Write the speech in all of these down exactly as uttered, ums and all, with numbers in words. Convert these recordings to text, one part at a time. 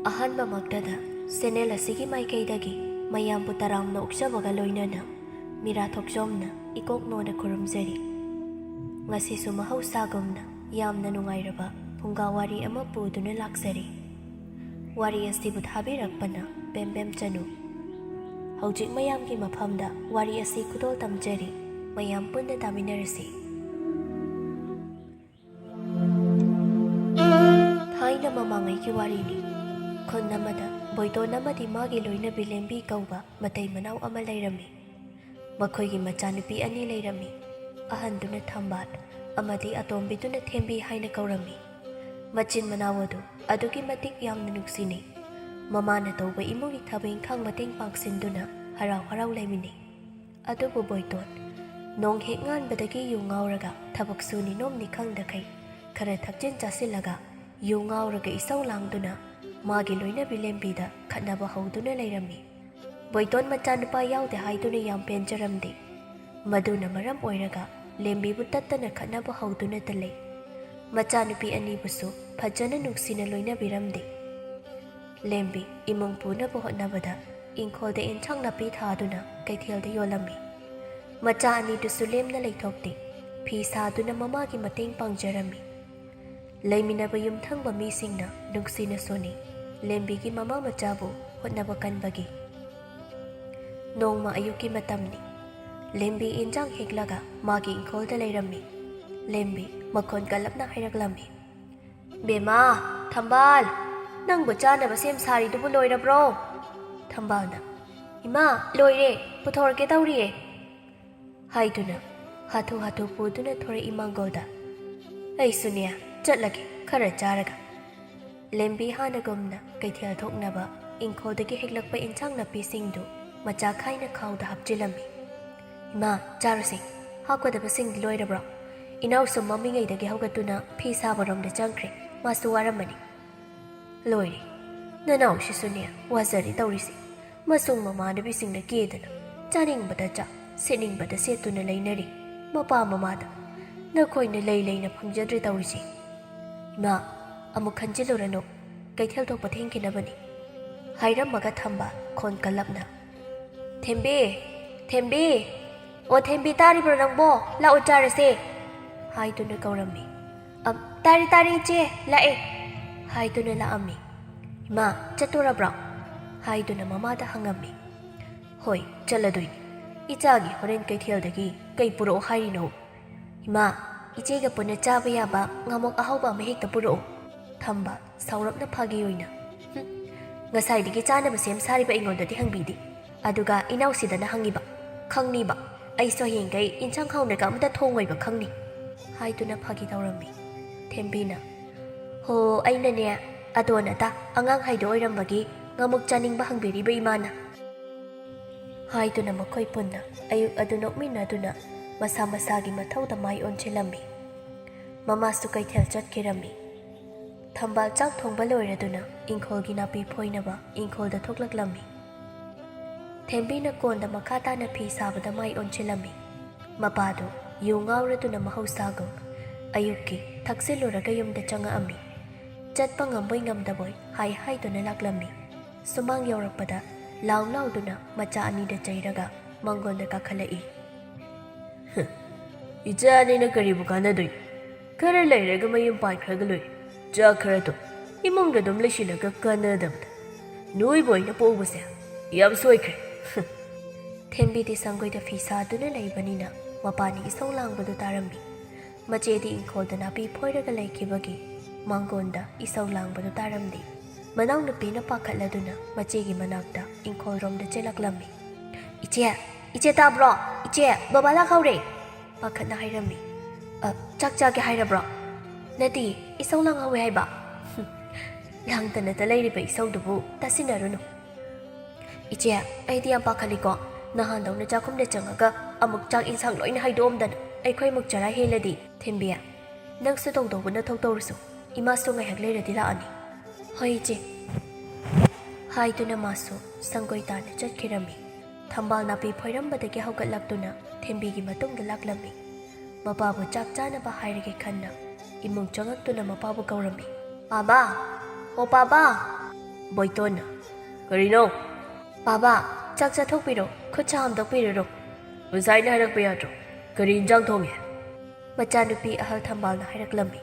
ꯑꯍꯥꯟꯕꯃꯛꯇꯗ channel ꯑꯁꯤꯒꯤ ꯃꯥꯏꯀꯩꯗꯒꯤ ꯃꯌꯥꯝꯕꯨ ꯇꯔꯥꯝꯅ ꯑꯣꯛꯆꯕꯒ ꯂꯣꯏꯅꯅ ꯃꯤꯔꯥ ꯊꯣꯛꯆꯣꯝꯅ ꯏꯀꯣꯛ ꯅꯣꯟꯅ ꯈꯨꯔꯨꯝꯖꯔꯤ꯫ ꯉꯁꯤꯁꯨ ꯃꯍꯧꯁꯥꯒꯨꯝꯅ ꯌꯥꯝꯅ ꯅꯨꯡꯉꯥꯏꯔꯕ ꯐꯨꯡꯒꯥ ꯋꯥꯔꯤ ꯑꯃ ꯄꯨꯗꯨꯅ ꯂꯥꯛꯆꯔꯤ꯫ ꯋꯥꯔꯤ ꯑꯁꯤꯕꯨ ꯊꯥꯕꯤꯔꯛꯄꯅ ꯕꯦꯝꯕꯦꯝ ꯆꯅꯨ꯫ ꯍꯧꯖꯤꯛ ꯃꯌꯥꯝꯒꯤ ꯃꯐꯝꯗ ꯋꯥꯔꯤ ꯑꯁꯤ ꯈꯨꯗꯣꯜ ꯇꯝꯖꯔꯤ꯫ ꯃꯌꯥꯝ ꯄꯨꯟꯅ ꯇꯥꯃꯤꯟꯅꯔꯁꯤ꯫ ꯊꯥꯏꯅ ꯃꯃꯥꯡꯉꯩꯒꯤ ꯋꯥꯔꯤꯅꯤ꯫ ꯈꯨꯟ ꯑꯃꯗ ꯕꯣꯏꯇꯣꯟ ꯑꯃꯗꯤ ꯃꯥꯒꯤ ꯂꯣꯏꯅꯕꯤ ꯂꯦꯝꯕꯤ ꯀꯧꯕ ꯃꯇꯩ ꯃꯅꯥꯎ ꯑꯃ ꯂꯩꯔꯝꯃꯤ꯫ ꯃꯈꯣꯏꯒꯤ ꯃꯆꯥꯅꯨꯄꯤ ꯑꯅꯤ ꯂꯩꯔꯝꯃꯤ꯫ ꯑꯍꯟꯗꯨꯅ ꯊꯝꯕꯥꯜ ꯑꯃꯗꯤ ꯑꯇꯣꯝꯕꯤꯗꯨꯅ ꯊꯦꯝꯕꯤ ꯍꯥꯏꯅ ꯀꯧꯔꯝꯃꯤ꯫ ꯃꯆꯤꯟ ꯃꯅꯥꯎ ꯑꯗꯨ ꯑꯗꯨꯛꯀꯤ ꯃꯇꯤꯛ ꯌꯥꯝꯅ ꯅꯨꯡꯁꯤꯅꯩ꯫ ꯃꯃꯥꯅ ꯇꯧꯕ ꯏꯃꯨꯡꯒꯤ ꯊꯕꯛ ꯏꯪꯈꯥꯡ ꯃꯇꯦꯡ ꯄꯥꯡꯁꯤꯟꯗꯨꯅ ꯍꯔꯥꯎ ꯍꯔꯥꯎ ꯂꯩꯃꯤꯟꯅꯩ꯫ ꯑꯗꯨꯕꯨ ꯕꯣꯏꯇꯣꯟ ꯅꯣꯡ ꯍꯦꯛ ꯉꯥꯟꯕꯗꯒꯤ ꯌꯨ ꯉꯥꯎꯔꯒ ꯊꯕꯛ ꯁꯨꯅꯤ ꯅꯣꯝꯅꯤ ꯈꯪꯗꯈꯩ ꯈꯔ ꯊꯛꯆꯤꯟ ꯆꯥꯁꯤꯜꯂꯒ ꯌꯨ ꯉꯥꯎꯔꯒ ꯏꯁꯧ ꯂꯥꯡꯗꯨꯅ ꯃꯥꯒꯤ ꯂꯣꯏꯅꯕꯤ ꯂꯦꯝꯕꯤꯗ ꯈꯠꯅꯕ ꯍꯧꯗꯨꯅ ꯂꯩꯔꯝꯃꯤ꯫ ꯕꯣꯏꯇꯣꯟ ꯃꯆꯥꯅꯨꯄꯥ ꯌꯥꯎꯗꯦ ꯍꯥꯏꯗꯨꯅ ꯌꯥꯝ ꯄꯦꯟꯖꯔꯝꯗꯦ꯫ ꯃꯗꯨꯅ ꯃꯔꯝ ꯑꯣꯏꯔꯒ ꯂꯦꯝꯕꯤꯕꯨ ꯇꯠꯇꯅ ꯈꯠꯅꯕ ꯍꯧꯗꯨꯅꯇ ꯂꯩ꯫ ꯃꯆꯥꯅꯨꯄꯤ ꯑꯅꯤꯕꯨꯁꯨ ꯐꯖꯅ ꯅꯨꯡꯁꯤꯅ ꯂꯣꯏꯅꯕꯤꯔꯝꯗꯦ꯫ ꯂꯦꯝꯕꯤ ꯏꯃꯨꯡ ꯄꯨꯅꯕ ꯍꯣꯠꯅꯕꯗ ꯏꯪꯈꯣꯜꯗ ꯑꯦꯟꯁꯥꯡ ꯅꯥꯄꯤ ꯊꯥꯗꯨꯅ ꯀꯩꯊꯦꯜꯗ ꯌꯣꯜꯂꯝꯃꯤ꯫ ꯃꯆꯥ ꯑꯅꯤꯗꯨꯁꯨ ꯂꯦꯝꯅ ꯂꯩꯊꯣꯛꯇꯦ꯫ ꯐꯤ ꯁꯥꯗꯨꯅ ꯃꯃꯥꯒꯤ ꯃꯇꯦꯡ ꯄꯥꯡꯖꯔꯝꯃꯤ꯫ ꯂꯩꯃꯤꯟꯅꯕ ꯌꯨꯝꯊꯪꯕ ꯃꯤꯁꯤꯡꯅ ꯅꯨꯡꯁꯤꯅ ꯁꯣꯟꯅꯩ꯫ ꯂꯦꯝꯕꯤꯒꯤ ꯃꯃꯥ ꯃꯆꯥꯕꯨ ꯍꯣꯠꯅꯕ ꯀꯟꯕꯒꯤ꯫ ꯅꯣꯡꯃ ꯑꯌꯨꯛꯀꯤ ꯃꯇꯝꯅꯤ꯫ ꯂꯦꯝꯕꯤ ꯏꯟꯖꯥꯡ ꯍꯦꯛꯂꯒ ꯃꯥꯒꯤ ꯏꯪꯈꯣꯜꯗ ꯂꯩꯔꯝꯃꯤ꯫ ꯂꯦꯝꯕꯤ ꯃꯈꯣꯟ ꯀꯜꯂꯞꯅ ꯍꯥꯏꯔꯛꯂꯝꯃꯤ, "ꯕꯦꯝꯃ, ꯊꯝꯕꯥꯜ, ꯅꯪꯕꯨ ꯆꯥꯅꯕ ꯁꯦꯝ ꯁꯥꯔꯤꯗꯨꯕꯨ ꯂꯣꯏꯔꯕ꯭ꯔꯣ?" ꯊꯝꯕꯥꯜꯅ, "ꯏꯃꯥ, ꯂꯣꯏꯔꯦ, ꯄꯨꯊꯣꯔꯛꯀꯦ ꯇꯧꯔꯤꯌꯦ" ꯍꯥꯏꯗꯨꯅ ꯍꯥꯊꯨ ꯍꯥꯊꯨ ꯄꯨꯗꯨꯅ ꯊꯣꯔꯛꯏ ꯃꯥꯡꯒꯣꯜꯗ꯫ "ꯑꯩꯁꯨꯅꯦ, ꯆꯠꯂꯒꯦ, ꯈꯔ ꯆꯥꯔꯒ"꯫ ꯂꯦꯝꯕꯤ ꯍꯥꯟꯅꯒꯨꯝꯅ ꯀꯩꯊꯦꯜ ꯊꯣꯛꯅꯕ ꯏꯪꯈꯣꯜꯗꯒꯤ ꯍꯦꯛꯂꯛꯄ ꯏꯟꯁꯥꯡ ꯅꯥꯄꯤꯁꯤꯡꯗꯨ ꯃꯆꯥ ꯈꯥꯏꯅ ꯈꯥꯎꯗ ꯍꯥꯞꯆꯤꯜꯂꯝꯃꯤ꯫ "ꯏꯃꯥ, ꯆꯥꯔꯨꯁꯤ꯫ ꯍꯥꯞꯀꯗꯕꯁꯤꯡꯗꯤ ꯂꯣꯏꯔꯕ꯭ꯔꯣ? ꯏꯅꯥꯎꯁꯨ ꯃꯝꯃꯤꯉꯩꯗꯒꯤ ꯍꯧꯒꯠꯇꯨꯅ ꯐꯤ ꯁꯥꯕꯔꯣꯝꯗ ꯆꯪꯈ꯭ꯔꯦ꯫ ꯃꯥꯁꯨ ꯋꯥꯔꯝꯃꯅꯤ"꯫ "ꯂꯣꯏꯔꯦ꯫ ꯅꯅꯥꯎꯁꯤꯁꯨꯅꯦ, ꯋꯥꯖꯔꯦ ꯇꯧꯔꯤꯁꯦ꯫ ꯃꯁꯨꯡ ꯃꯃꯥꯟꯅꯕꯤꯁꯤꯡꯅ ꯀꯦꯗꯅ ꯆꯥꯅꯤꯡꯕꯗ ꯆꯥ, ꯁꯦꯠꯅꯤꯡꯕꯗ ꯁꯦꯠꯇꯨꯅ ꯂꯩꯅꯔꯤ꯫ ꯃꯄꯥ ꯃꯃꯥꯗ ꯅꯈꯣꯏꯅ ꯂꯩ ꯂꯩꯅ ꯐꯪꯖꯗ꯭ꯔꯦ ꯇꯧꯔꯤꯁꯦ"꯫ "ꯏꯃꯥ, ꯑꯃꯨꯛ ꯈꯟꯖꯤꯜꯂꯨꯔꯅꯨ꯫ ꯀꯩꯊꯦꯜ ꯊꯣꯛꯄ ꯊꯦꯡꯈꯤꯅꯕꯅꯤ" ꯍꯥꯏꯔꯝꯃꯒ ꯊꯝꯕꯥꯜ ꯈꯣꯟ ꯀꯜꯂꯞꯅ, "ꯊꯦꯝꯕꯤ! ꯊꯦꯝꯕꯤ! ꯑꯣ ꯊꯦꯝꯕꯤ, ꯇꯥꯔꯤꯕ꯭ꯔꯣ ꯅꯪꯕꯣ? ꯂꯥꯛꯑꯣ ꯆꯥꯔꯁꯦ!" ꯍꯥꯏꯗꯨꯅ ꯀꯧꯔꯝꯃꯤ꯫ "ꯑꯝ, ꯇꯥꯔꯦ ꯇꯥꯔꯦ ꯏꯆꯦ, ꯂꯥꯛꯑꯦ!" ꯍꯥꯏꯗꯨꯅ ꯂꯥꯛꯑꯝꯃꯤ꯫ "ꯏꯃꯥ, ꯆꯠꯇꯣꯔꯕ꯭ꯔꯣ?" ꯍꯥꯏꯗꯨꯅ ꯃꯃꯥꯗ ꯍꯪꯉꯝꯃꯤ꯫ "ꯍꯣꯏ, ꯆꯠꯂꯗꯣꯏꯅꯤ꯫ ꯏꯆꯥꯒꯤ ꯍꯣꯔꯦꯟ ꯀꯩꯊꯦꯜꯗꯒꯤ ꯀꯩ ꯄꯨꯔꯛꯑꯣ ꯍꯥꯏꯔꯤꯅꯣ?" "ꯏꯃꯥ, ꯏꯆꯦꯒ ꯄꯨꯟꯅ ꯆꯥꯕ ꯌꯥꯕ ꯉꯥꯃꯣꯛ ꯑꯍꯥꯎꯕ ꯑꯃ ꯍꯦꯛꯇ ꯄꯨꯔꯛꯑꯣ꯫" ꯊꯝꯕꯥꯜ ꯁꯥꯎꯔꯞꯅ ꯐꯥꯒꯤ ꯑꯣꯏꯅ, "ꯍꯨꯝ, ꯉꯁꯥꯏꯗꯒꯤ ꯆꯥꯅꯕ ꯁꯦꯝ ꯁꯥꯔꯤꯕ ꯑꯩꯉꯣꯟꯗꯗꯤ ꯍꯪꯕꯤꯗꯦ, ꯑꯗꯨꯒ ꯏꯅꯥꯎꯁꯤꯗꯅ ꯍꯪꯉꯤꯕ꯫ ꯈꯪꯅꯤꯕ, ꯑꯩꯁꯨ ꯍꯌꯦꯡꯈꯩ ꯏꯟꯁꯥꯡ ꯍꯥꯎꯅꯒ ꯑꯃꯇ ꯊꯣꯡꯉꯣꯏꯕ, ꯈꯪꯅꯤ" ꯍꯥꯏꯗꯨꯅ ꯐꯥꯒꯤ ꯇꯧꯔꯝꯃꯤ꯫ ꯊꯦꯝꯕꯤꯅ, "ꯍꯣ, ꯑꯩꯅꯅꯦ, ꯑꯗꯣꯟ ꯑꯗꯥ ꯑꯉꯥꯡ ꯍꯥꯏꯗꯣ ꯑꯣꯏꯔꯝꯕꯒꯤ ꯉꯥꯃꯨꯛ ꯆꯥꯅꯤꯡꯕ ꯍꯪꯕꯤꯔꯤꯕ ꯏꯃꯥꯅ" ꯍꯥꯏꯗꯨꯅ ꯃꯈꯣꯏ ꯄꯨꯟꯅ ꯑꯌꯨꯛ ꯑꯗꯨ ꯅꯣꯛꯃꯤꯟꯅꯗꯨꯅ ꯃꯁꯥ ꯃꯁꯥꯒꯤ ꯃꯊꯧꯗ ꯃꯥꯏ ꯑꯣꯟꯁꯤꯜꯂꯝꯃꯤ꯫ ꯃꯃꯥꯁꯨ ꯀꯩꯊꯦꯜ ꯆꯠꯈꯤꯔꯝꯃꯤ꯫ ꯊꯝꯕꯥꯜ ꯆꯥꯛ ꯊꯣꯡꯕ ꯂꯣꯏꯔꯗꯨꯅ ꯏꯪꯈꯣꯜꯒꯤ ꯅꯥꯄꯤ ꯐꯣꯏꯅꯕ ꯏꯪꯈꯣꯜꯗ ꯊꯣꯛꯂꯛꯂꯝꯃꯤ꯫ ꯊꯦꯝꯕꯤꯅ ꯀꯣꯟꯗ ꯃꯈꯥ ꯇꯥꯅ ꯐꯤ ꯁꯥꯕꯗ ꯃꯥꯏ ꯑꯣꯟꯁꯤꯜꯂꯝꯃꯤ꯫ ꯃꯄꯥꯗꯨ ꯌꯨ ꯉꯥꯎꯔꯗꯨꯅ ꯃꯍꯧꯁꯥꯒꯨꯝ ꯑꯌꯨꯛꯀꯤ ꯊꯛꯆꯤꯜꯂꯨꯔꯒ ꯌꯨꯝꯗ ꯆꯪꯉꯛꯑꯝꯃꯤ꯫ ꯆꯠꯄ ꯉꯝꯕꯣꯏ ꯉꯝꯗꯕꯣꯏ ꯍꯥꯏ ꯍꯥꯏꯗꯨꯅ ꯂꯥꯛꯂꯝꯃꯤ꯫ ꯁꯨꯃꯥꯡ ꯌꯧꯔꯛꯄꯗ ꯂꯥꯎ ꯂꯥꯎꯗꯨꯅ ꯃꯆꯥ ꯑꯅꯤꯗ ꯆꯩꯔꯒ ꯃꯥꯡꯒꯣꯟꯗ ꯀꯥꯈꯠꯂꯛꯏ꯫ "ꯍ, ꯏꯆꯥ ꯑꯅꯤꯅ ꯀꯔꯤꯕꯨ ꯀꯥꯟꯅꯗꯣꯏꯅꯣ? ꯈꯔ ꯂꯩꯔꯒ ꯃꯌꯨꯝ ꯄꯥꯟꯈ꯭ꯔꯒ ꯂꯣꯏꯔꯦ꯫ ꯆꯥꯛ ꯈꯔ ꯇꯨꯝ, ꯏꯃꯨꯡꯗ ꯑꯗꯨꯝ ꯂꯩꯁꯤꯜꯂꯒ ꯀꯥꯟꯅꯗꯕꯗ꯫ ꯅꯣꯏꯕꯨ ꯑꯩꯅ ꯄꯣꯛꯎꯕꯁꯦ ꯌꯥꯝ ꯁꯣꯏꯈ꯭ꯔꯦ꯫" ꯍ꯫ ꯊꯦꯝꯕꯤꯗꯤ ꯁꯪꯒꯣꯏꯗ ꯐꯤ ꯁꯥꯗꯨꯅ ꯂꯩꯕꯅꯤꯅ ꯃꯄꯥꯟꯒꯤ ꯏꯁꯧ ꯂꯥꯡꯕꯗꯨ ꯇꯥꯔꯝꯃꯤ꯫ ꯃꯆꯦꯗꯤ ꯏꯪꯈꯣꯜꯗ ꯅꯥꯄꯤ ꯐꯣꯏꯔꯒ ꯂꯩꯈꯤꯕꯒꯤ ꯃꯥꯡꯒꯣꯟꯗ ꯏꯁꯧ ꯂꯥꯡꯕꯗꯨ ꯇꯥꯔꯝꯗꯦ꯫ ꯃꯅꯥꯎꯅꯨꯄꯤꯅ ꯄꯥꯈꯠꯂꯗꯨꯅ ꯃꯆꯦꯒꯤ ꯃꯅꯥꯛꯇ ꯏꯪꯈꯣꯜꯔꯣꯝꯗ ꯆꯦꯜꯂꯛꯂꯝꯃꯤ꯫ "ꯏꯆꯦ, ꯏꯆꯦ ꯇꯥꯕ꯭ꯔꯣ? ꯏꯆꯦ, ꯕꯕꯥ ꯂꯥꯛꯍꯧꯔꯦ!" ꯄꯥꯈꯠꯅ ꯍꯥꯏꯔꯝꯃꯤ꯫ "ꯑ, ꯆꯥꯛ ꯆꯥꯒꯦ ꯍꯥꯏꯔꯕ꯭ꯔꯣ?" "ꯅꯠꯇꯦ, ꯏꯁꯧ ꯂꯥꯡꯍꯧꯋꯦ ꯍꯥꯏꯕ꯫" "ꯍꯨꯝ, ꯂꯥꯡꯗꯅꯇ ꯂꯩꯔꯤꯕ ꯏꯁꯧꯗꯨꯕꯨ ꯇꯥꯁꯤꯟꯅꯔꯨꯅꯨ꯫" "ꯏꯆꯦ, ꯑꯩꯗꯤ ꯌꯥꯝ ꯄꯥꯈꯠꯂꯤꯀꯣ꯫ ꯅꯍꯥꯟꯗꯧꯅ ꯆꯥꯛꯈꯨꯝꯗ ꯆꯪꯉꯒ ꯑꯃꯨꯛ ꯆꯥꯛ ꯏꯟꯁꯥꯡ ꯂꯣꯏꯅ ꯍꯥꯏꯗꯣꯛꯑꯝꯗꯅ ꯑꯩꯈꯣꯏ ꯑꯃꯨꯛ ꯆꯔꯥ ꯍꯦꯜꯂꯗꯤ꯫" "ꯊꯦꯝꯕꯤ, ꯅꯪꯁꯨ ꯇꯧꯗꯧꯕ ꯅꯊꯧ ꯇꯧꯔꯨꯆꯣ꯫ ꯏꯃꯥꯁꯨ ꯉꯥꯏꯍꯥꯛ ꯂꯩꯔꯗꯤ ꯂꯥꯛꯑꯅꯤ꯫" "ꯍꯣꯏ, ꯏꯆꯦ꯫" ꯍꯥꯏꯗꯨꯅ ꯃꯥꯁꯨ ꯁꯪꯒꯣꯏ ꯇꯥꯟꯅ ꯆꯠꯈꯤꯔꯝꯃꯤ꯫ ꯊꯝꯕꯥꯜ ꯅꯥꯄꯤ ꯐꯣꯏꯔꯝꯕꯗꯒꯤ ꯍꯧꯒꯠꯂꯛꯇꯨꯅ ꯊꯦꯝꯕꯤꯒꯤ ꯃꯇꯨꯡꯗ ꯂꯥꯛꯂꯝꯃꯤ꯫ ꯃꯄꯥꯕꯨ ꯆꯥꯛ ꯆꯥꯅꯕ ꯍꯥꯏꯔꯒꯦ ꯈꯟꯅ ꯏꯃꯨꯡ ꯆꯪꯉꯛꯇꯨꯅ ꯃꯄꯥꯕꯨ ꯀꯧꯔꯝꯃꯤ꯫ "ꯄꯥꯕ! ꯑꯣ ꯄꯥꯕꯥ꯫ ꯕꯣꯏꯇꯣꯟꯅ, "ꯀꯔꯤꯅꯣ?" "ꯄꯥꯕꯥ, ꯆꯥꯛ ꯆꯥꯊꯣꯛꯄꯤꯔꯣ, ꯈꯨꯠ ꯁꯥ ꯍꯥꯝꯗꯣꯛꯄꯤꯔꯨꯔꯣ꯫" "ꯉꯁꯥꯏꯅ ꯍꯥꯏꯔꯛꯄ ꯌꯥꯗ꯭ꯔꯣ? ꯀꯔꯤ ꯏꯟꯖꯥꯡ ꯊꯣꯡꯉꯦ?" ꯃꯆꯥꯅꯨꯄꯤ ꯑꯍꯜ ꯊꯝꯕꯥꯜꯅ ꯍꯥꯏꯔꯛꯂꯝꯃꯤ꯫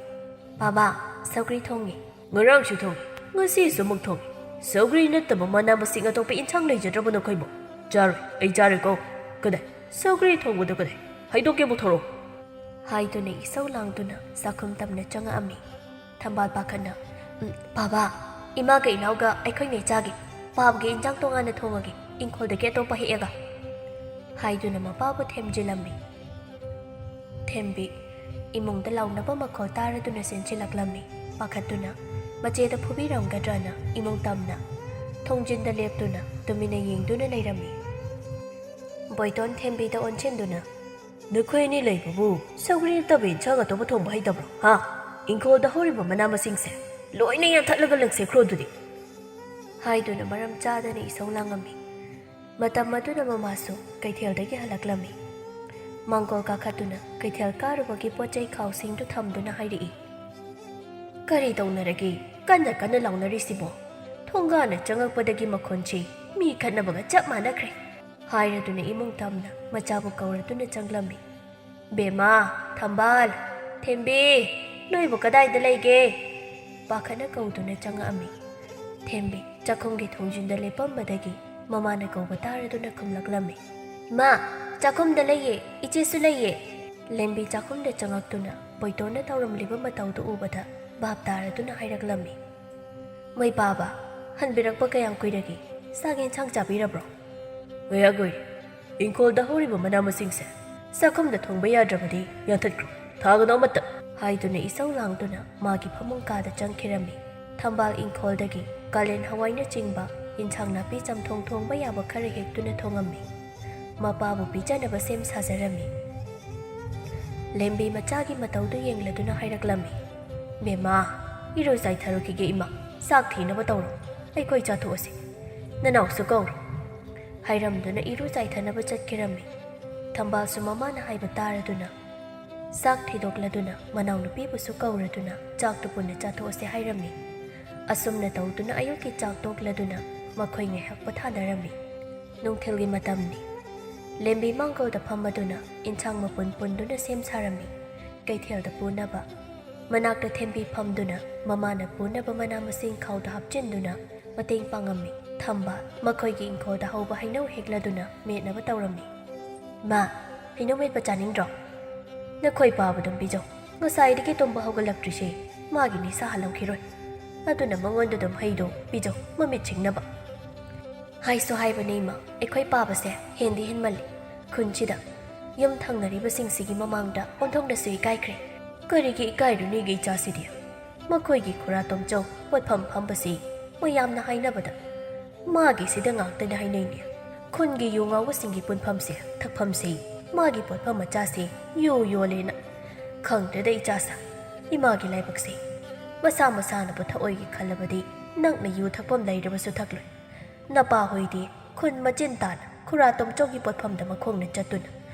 "ꯄꯥꯕꯥ, ꯁꯧꯒ꯭ꯔꯤ ꯊꯣꯡꯉꯤ꯫" "ꯉꯔꯥꯡꯁꯨ ꯊꯣꯡꯉꯤ, ꯉꯁꯤꯁꯨ ꯑꯃꯨꯛ ꯊꯣꯡꯉꯤ꯫ ꯁꯧꯒ꯭ꯔꯤ ꯅꯠꯇꯕ ꯃꯅꯥ ꯃꯁꯤꯡ ꯑꯇꯣꯞꯄ ꯏꯟꯁꯥꯡ ꯂꯩꯖꯗ꯭ꯔꯕ ꯅꯈꯣꯏꯕꯨ?" "ꯆꯥꯔꯣꯏ, ꯑꯩ ꯆꯥꯔꯣꯏꯀꯣ꯫" "ꯀꯗꯥꯏ? ꯁꯧꯒ꯭ꯔꯤ ꯊꯣꯡꯕꯗꯨ ꯀꯗꯥꯏ? ꯍꯩꯗꯣꯛꯀꯦ ꯄꯨꯊꯣꯔꯛꯑꯣ꯫" ꯍꯥꯏꯗꯨꯅ ꯏꯁꯧ ꯂꯥꯡꯗꯨꯅ ꯆꯥꯛꯈꯨꯝ ꯇꯝꯅ ꯆꯪꯉꯛꯑꯝꯃꯤ꯫ ꯊꯝꯕꯥꯜ ꯄꯥꯈꯠꯅ, "ꯎꯝ, ꯄꯥꯕꯥ, ꯏꯃꯥꯒ ꯏꯅꯥꯎꯒ ꯑꯩꯈꯣꯏ ꯃꯩ ꯆꯥꯒꯦ꯫ ꯄꯥꯕꯒꯤ ꯏꯟꯖꯥꯡ ꯇꯣꯉꯥꯟꯅ ꯊꯣꯡꯉꯒꯦ, ꯏꯪꯈꯣꯜꯗꯒꯤ ꯑꯇꯣꯞꯄ ꯍꯦꯛꯑꯒ꯫" ꯍꯥꯏꯗꯨꯅ ꯃꯄꯥꯕꯨ ꯊꯦꯝꯖꯤꯜꯂꯝꯃꯤ꯫ ꯊꯦꯝꯕꯤ ꯏꯃꯨꯡꯗ ꯂꯥꯎꯅꯕ ꯃꯈꯣꯜ ꯇꯥꯔꯗꯨꯅ ꯆꯦꯟꯁꯤꯜꯂꯛꯂꯝꯃꯤ꯫ ꯄꯥꯈꯠꯇꯨꯅ ꯃꯆꯦꯗ ꯐꯨꯕꯤꯔꯝꯒꯗ꯭ꯔꯅ ꯏꯃꯨꯡ ꯇꯝꯅ ꯊꯣꯡꯖꯤꯟꯗ ꯂꯦꯞꯇꯨꯅ ꯇꯨꯃꯤꯟꯅ ꯌꯦꯡꯗꯨꯅ ꯂꯩꯔꯝꯃꯤ꯫ ꯕꯣꯏꯇꯣꯟ ꯊꯦꯝꯕꯤꯗ ꯑꯣꯟꯁꯤꯟꯗꯨꯅ, "ꯅꯈꯣꯏ ꯑꯅꯤ ꯂꯩꯕꯕꯨ ꯁꯧꯒ꯭ꯔꯤ ꯅꯠꯇꯕ ꯏꯟꯁꯥꯡ ꯑꯇꯣꯞꯄ ꯊꯣꯡꯕ ꯍꯩꯇꯕ꯭ꯔꯣ? ꯍꯥ? ꯏꯪꯈꯣꯜꯗ ꯍꯧꯔꯤꯕ ꯃꯅꯥ ꯃꯁꯤꯡꯁꯦ ꯂꯣꯏꯅ ꯌꯥꯟꯊꯠꯂꯒ ꯂꯪꯁꯦꯛꯈ꯭ꯔꯣ ꯑꯗꯨꯗꯤ꯫" ꯍꯥꯏꯗꯨꯅ ꯃꯔꯝ ꯆꯥꯗꯅ ꯏꯁꯧ ꯂꯥꯡꯉꯝꯃꯤ꯫ ꯃꯇꯝ ꯑꯗꯨꯗ ꯃꯃꯥꯁꯨ ꯀꯩꯊꯦꯜꯗꯒꯤ ꯍꯜꯂꯛꯂꯝꯃꯤ꯫ ꯃꯥꯡꯒꯣꯜ ꯀꯥꯈꯠꯇꯨꯅ ꯀꯩꯊꯦꯜ ꯀꯥꯔꯨꯕꯒꯤ ꯄꯣꯠ ꯆꯩ ꯈꯥꯎꯁꯤꯡꯗꯨ ꯊꯝꯗꯨꯅ ꯍꯥꯏꯔꯛꯏ, "ꯀꯔꯤ ꯇꯧꯅꯔꯒꯦ? ꯀꯟꯅ ꯀꯟꯅ ꯂꯥꯎꯅꯔꯤꯁꯤꯕꯣ? ꯊꯣꯡꯒꯥꯟꯅ ꯆꯪꯉꯛꯄꯗꯒꯤ ꯃꯈꯣꯟꯁꯤ ꯃꯤ ꯈꯠꯅꯕꯒ ꯆꯞ ꯃꯥꯟꯅꯈ꯭ꯔꯦ꯫" ꯍꯥꯏꯔꯗꯨꯅ ꯏꯃꯨꯡ ꯇꯝꯅ ꯃꯆꯥꯕꯨ ꯀꯧꯔꯗꯨꯅ ꯆꯪꯂꯝꯃꯤ꯫ "ꯕꯦꯝꯃ, ꯊꯝꯕꯥꯜ, ꯊꯦꯝꯕꯤ, ꯅꯣꯏꯕꯨ ꯀꯗꯥꯏꯗ ꯂꯩꯒꯦ?" ꯄꯥꯈꯠꯅ ꯀꯧꯗꯨꯅ ꯆꯪꯉꯛꯑꯝꯃꯤ꯫ ꯊꯦꯝꯕꯤ ꯆꯥꯛꯈꯨꯝꯒꯤ ꯊꯣꯡꯖꯤꯟꯗ ꯂꯦꯞꯄꯝꯕꯗꯒꯤ ꯃꯃꯥꯅ ꯀꯧꯕ ꯇꯥꯔꯗꯨꯅ ꯈꯨꯝꯂꯛꯂꯝꯃꯤ꯫ "ꯏꯃꯥ, ꯆꯥꯛꯈꯨꯝꯗ ꯂꯩꯌꯦ, ꯏꯆꯦꯁꯨ ꯂꯩꯌꯦ꯫" ꯂꯦꯝꯕꯤ ꯆꯥꯛꯈꯨꯝꯗ ꯆꯪꯉꯛꯇꯨꯅ ꯕꯣꯏꯇꯣꯟꯅ ꯇꯧꯔꯝꯂꯤꯕ ꯃꯇꯧꯗꯨ ꯎꯕꯗ ꯚꯥꯞ ꯇꯥꯔꯗꯨꯅ ꯍꯥꯏꯔꯛꯂꯝꯃꯤ꯫ "ꯃꯩ ꯄꯥꯕ, ꯍꯟꯕꯤꯔꯛꯄ ꯀꯌꯥꯝ ꯀꯨꯏꯔꯒꯦ? ꯆꯥꯛ ꯌꯦꯟꯁꯥꯡ ꯆꯥꯕꯤꯔꯕ꯭ꯔꯣ?" "ꯉꯥꯏꯍꯥꯛ ꯑꯣꯏꯔꯦ꯫ ꯏꯪꯈꯣꯜꯗ ꯍꯧꯔꯤꯕ ꯃꯅꯥ ꯃꯁꯤꯡꯁꯦ ꯆꯥꯛꯈꯨꯝꯗ ꯊꯣꯡꯕ ꯌꯥꯗ꯭ꯔꯕꯗꯤ ꯌꯥꯟꯊꯠꯈ꯭ꯔꯣ꯫ ꯊꯥꯒꯅꯣ ꯑꯃꯠꯇ!" ꯍꯥꯏꯗꯨꯅ ꯏꯁꯧ ꯂꯥꯡꯗꯨꯅ ꯃꯥꯒꯤ ꯐꯃꯨꯡ ꯀꯥꯗ ꯆꯪꯈꯤꯔꯝꯃꯤ꯫ ꯊꯝꯕꯥꯜ ꯏꯪꯈꯣꯜꯗꯒꯤ ꯀꯥꯂꯦꯟ ꯍꯋꯥꯏꯅꯆꯤꯡꯕ ꯏꯟꯁꯥꯡ ꯅꯥꯄꯤ ꯆꯝꯊꯣꯡ ꯊꯣꯡꯕ ꯌꯥꯕ ꯈꯔ ꯍꯦꯛꯇꯨꯅ ꯊꯣꯡꯉꯝꯃꯤ꯫ ꯃꯄꯥꯕꯨ ꯄꯤꯖꯅꯕ ꯁꯦꯝ ꯁꯥꯖꯔꯝꯃꯤ꯫ ꯂꯦꯝꯕꯤ ꯃꯆꯥꯒꯤ ꯃꯇꯧꯗꯨ ꯌꯦꯡꯂꯗꯨꯅ ꯍꯥꯏꯔꯛꯂꯝꯃꯤ, "ꯕꯦꯝꯃ, ꯏꯔꯨ ꯆꯥꯏꯊꯔꯨꯈꯤꯒꯦ ꯏꯃꯥ, ꯆꯥꯛ ꯊꯤꯅꯕ ꯇꯧꯔꯣ, ꯑꯩꯈꯣꯏ ꯆꯥꯊꯣꯛꯑꯁꯤ꯫ ꯅꯅꯥꯎꯁꯨ ꯀꯧꯔꯣ꯫" ꯍꯥꯏꯔꯝꯗꯨꯅ ꯏꯔꯨ ꯆꯥꯏꯊꯅꯕ ꯆꯠꯈꯤꯔꯝꯃꯤ꯫ ꯊꯝꯕꯥꯜꯁꯨ ꯃꯃꯥꯅ ꯍꯥꯏꯕ ꯇꯥꯔꯗꯨꯅ ꯆꯥꯛ ꯊꯤꯗꯣꯛꯂꯗꯨꯅ ꯃꯅꯥꯎꯅꯨꯄꯤꯕꯨꯁꯨ ꯀꯧꯔꯗꯨꯅ ꯆꯥꯛꯇꯨ ꯄꯨꯟꯅ ꯆꯥꯊꯣꯛꯑꯁꯤ ꯍꯥꯏꯔꯝꯃꯤ꯫ ꯑꯁꯨꯝꯅ ꯇꯧꯗꯨꯅ ꯑꯌꯨꯛꯀꯤ ꯆꯥꯛ ꯇꯣꯛꯂꯗꯨꯅ ꯃꯈꯣꯏ ꯉꯥꯏꯍꯥꯛ ꯄꯣꯊꯥꯅꯔꯝꯃꯤ꯫ ꯅꯨꯡꯊꯤꯜꯒꯤ ꯃꯇꯝꯅꯤ꯫ ꯂꯦꯝꯕꯤ ꯃꯥꯡꯒꯣꯜꯗ ꯐꯝꯃꯗꯨꯅ ꯏꯟꯁꯥꯡ ꯃꯄꯨꯟ ꯄꯨꯟꯗꯨꯅ ꯁꯦꯝ ꯁꯥꯔꯝꯃꯤ꯫ ꯀꯩꯊꯦꯜꯗ ꯄꯨꯅꯕ꯫ ꯃꯅꯥꯛꯇ ꯊꯦꯝꯕꯤ ꯐꯝꯗꯨꯅ ꯃꯃꯥꯅ ꯄꯨꯅꯕ ꯃꯅꯥ ꯃꯁꯤꯡ ꯈꯥꯎꯗ ꯍꯥꯞꯆꯤꯟꯗꯨꯅ ꯃꯇꯦꯡ ꯄꯥꯡꯉꯝꯃꯤ꯫ ꯊꯝꯕꯥꯜ ꯃꯈꯣꯏꯒꯤ ꯏꯪꯈꯣꯜꯗ ꯍꯧꯕ ꯍꯩꯅꯧ ꯍꯦꯛꯂꯗꯨꯅ ꯃꯦꯠꯅꯕ ꯇꯧꯔꯝꯃꯤ꯫ "ꯃꯥ, ꯍꯩꯅꯧ ꯃꯦꯠꯄ ꯆꯥꯅꯤꯡꯗ꯭ꯔꯣ? ꯅꯈꯣꯏ ꯄꯥꯕꯗꯨꯝ ꯄꯤꯖꯧ꯫ ꯉꯁꯥꯏꯗꯒꯤ ꯇꯨꯝꯕ ꯍꯧꯒꯠꯂꯛꯇ꯭ꯔꯤꯁꯦ ꯃꯥꯒꯤ ꯅꯤꯁꯥ ꯍꯜꯂꯝꯈꯤꯔꯣꯏ꯫ ꯑꯗꯨꯅ ꯃꯉꯣꯟꯗ ꯑꯗꯨꯝ ꯍꯩꯗꯣ ꯄꯤꯖꯧ, ꯃꯃꯤꯠ ꯁꯤꯡꯅꯕ꯫" ꯍꯥꯏꯁꯨ ꯍꯥꯏꯕꯅꯦ ꯏꯃꯥ, ꯑꯩꯈꯣꯏ ꯄꯥꯕꯁꯦ ꯍꯦꯟꯗꯤ ꯍꯦꯟꯃꯜꯂꯤ꯫ ꯈꯨꯟꯁꯤꯗ ꯌꯨꯝ ꯊꯪꯅꯔꯤꯕꯁꯤꯡꯁꯤꯒꯤ ꯃꯃꯥꯡꯗ ꯑꯣꯟꯊꯣꯛꯅꯁꯨ ꯏꯀꯥꯏꯈ꯭ꯔꯦ꯫ ꯀꯔꯤꯒꯤ ꯏꯀꯥꯏꯔꯨꯅꯤꯒꯦ ꯏꯆꯥꯁꯤꯗꯤ? ꯃꯈꯣꯏꯒꯤ ꯈꯨꯔꯥ ꯇꯣꯝꯆꯧ ꯄꯣꯠꯐꯝ ꯐꯝꯕꯁꯤ ꯃꯌꯥꯝꯅ ꯍꯥꯏꯅꯕꯗ ꯃꯥꯒꯤꯁꯤꯗ ꯉꯥꯛꯇꯅꯤ ꯍꯥꯏꯅꯩꯅꯦ꯫ ꯈꯨꯟꯒꯤ ꯌꯨ ꯉꯥꯎꯕꯁꯤꯡꯒꯤ ꯄꯨꯟꯐꯝꯁꯦ, ꯊꯛꯐꯝꯁꯦ, ꯃꯥꯒꯤ ꯄꯣꯠꯐꯝ ꯃꯆꯥꯁꯦ ꯌꯨ ꯌꯣꯜꯂꯦꯅ꯫ ꯈꯪꯗ꯭ꯔꯦꯗ ꯏꯆꯥꯁꯥ, ꯏꯃꯥꯒꯤ ꯂꯥꯏꯕꯛꯁꯦ꯫ ꯃꯁꯥ ꯃꯁꯥꯅ ꯄꯨꯊꯛꯑꯣꯏꯒꯦ ꯈꯜꯂꯕꯗꯤ ꯅꯪꯅ ꯌꯨ ꯊꯛꯐꯝ ꯂꯩꯔꯕꯁꯨ ꯊꯛꯂꯣꯏ꯫ ꯅꯄꯥ ꯍꯣꯏꯗꯤ ꯈꯨꯟ ꯃꯆꯤꯟ ꯇꯥꯅ ꯈꯨꯔꯥ ꯇꯣꯝꯆꯧꯒꯤ ꯄꯣꯠꯐꯝꯗ ꯃꯈꯣꯡꯅ ꯆꯠꯇꯨꯅ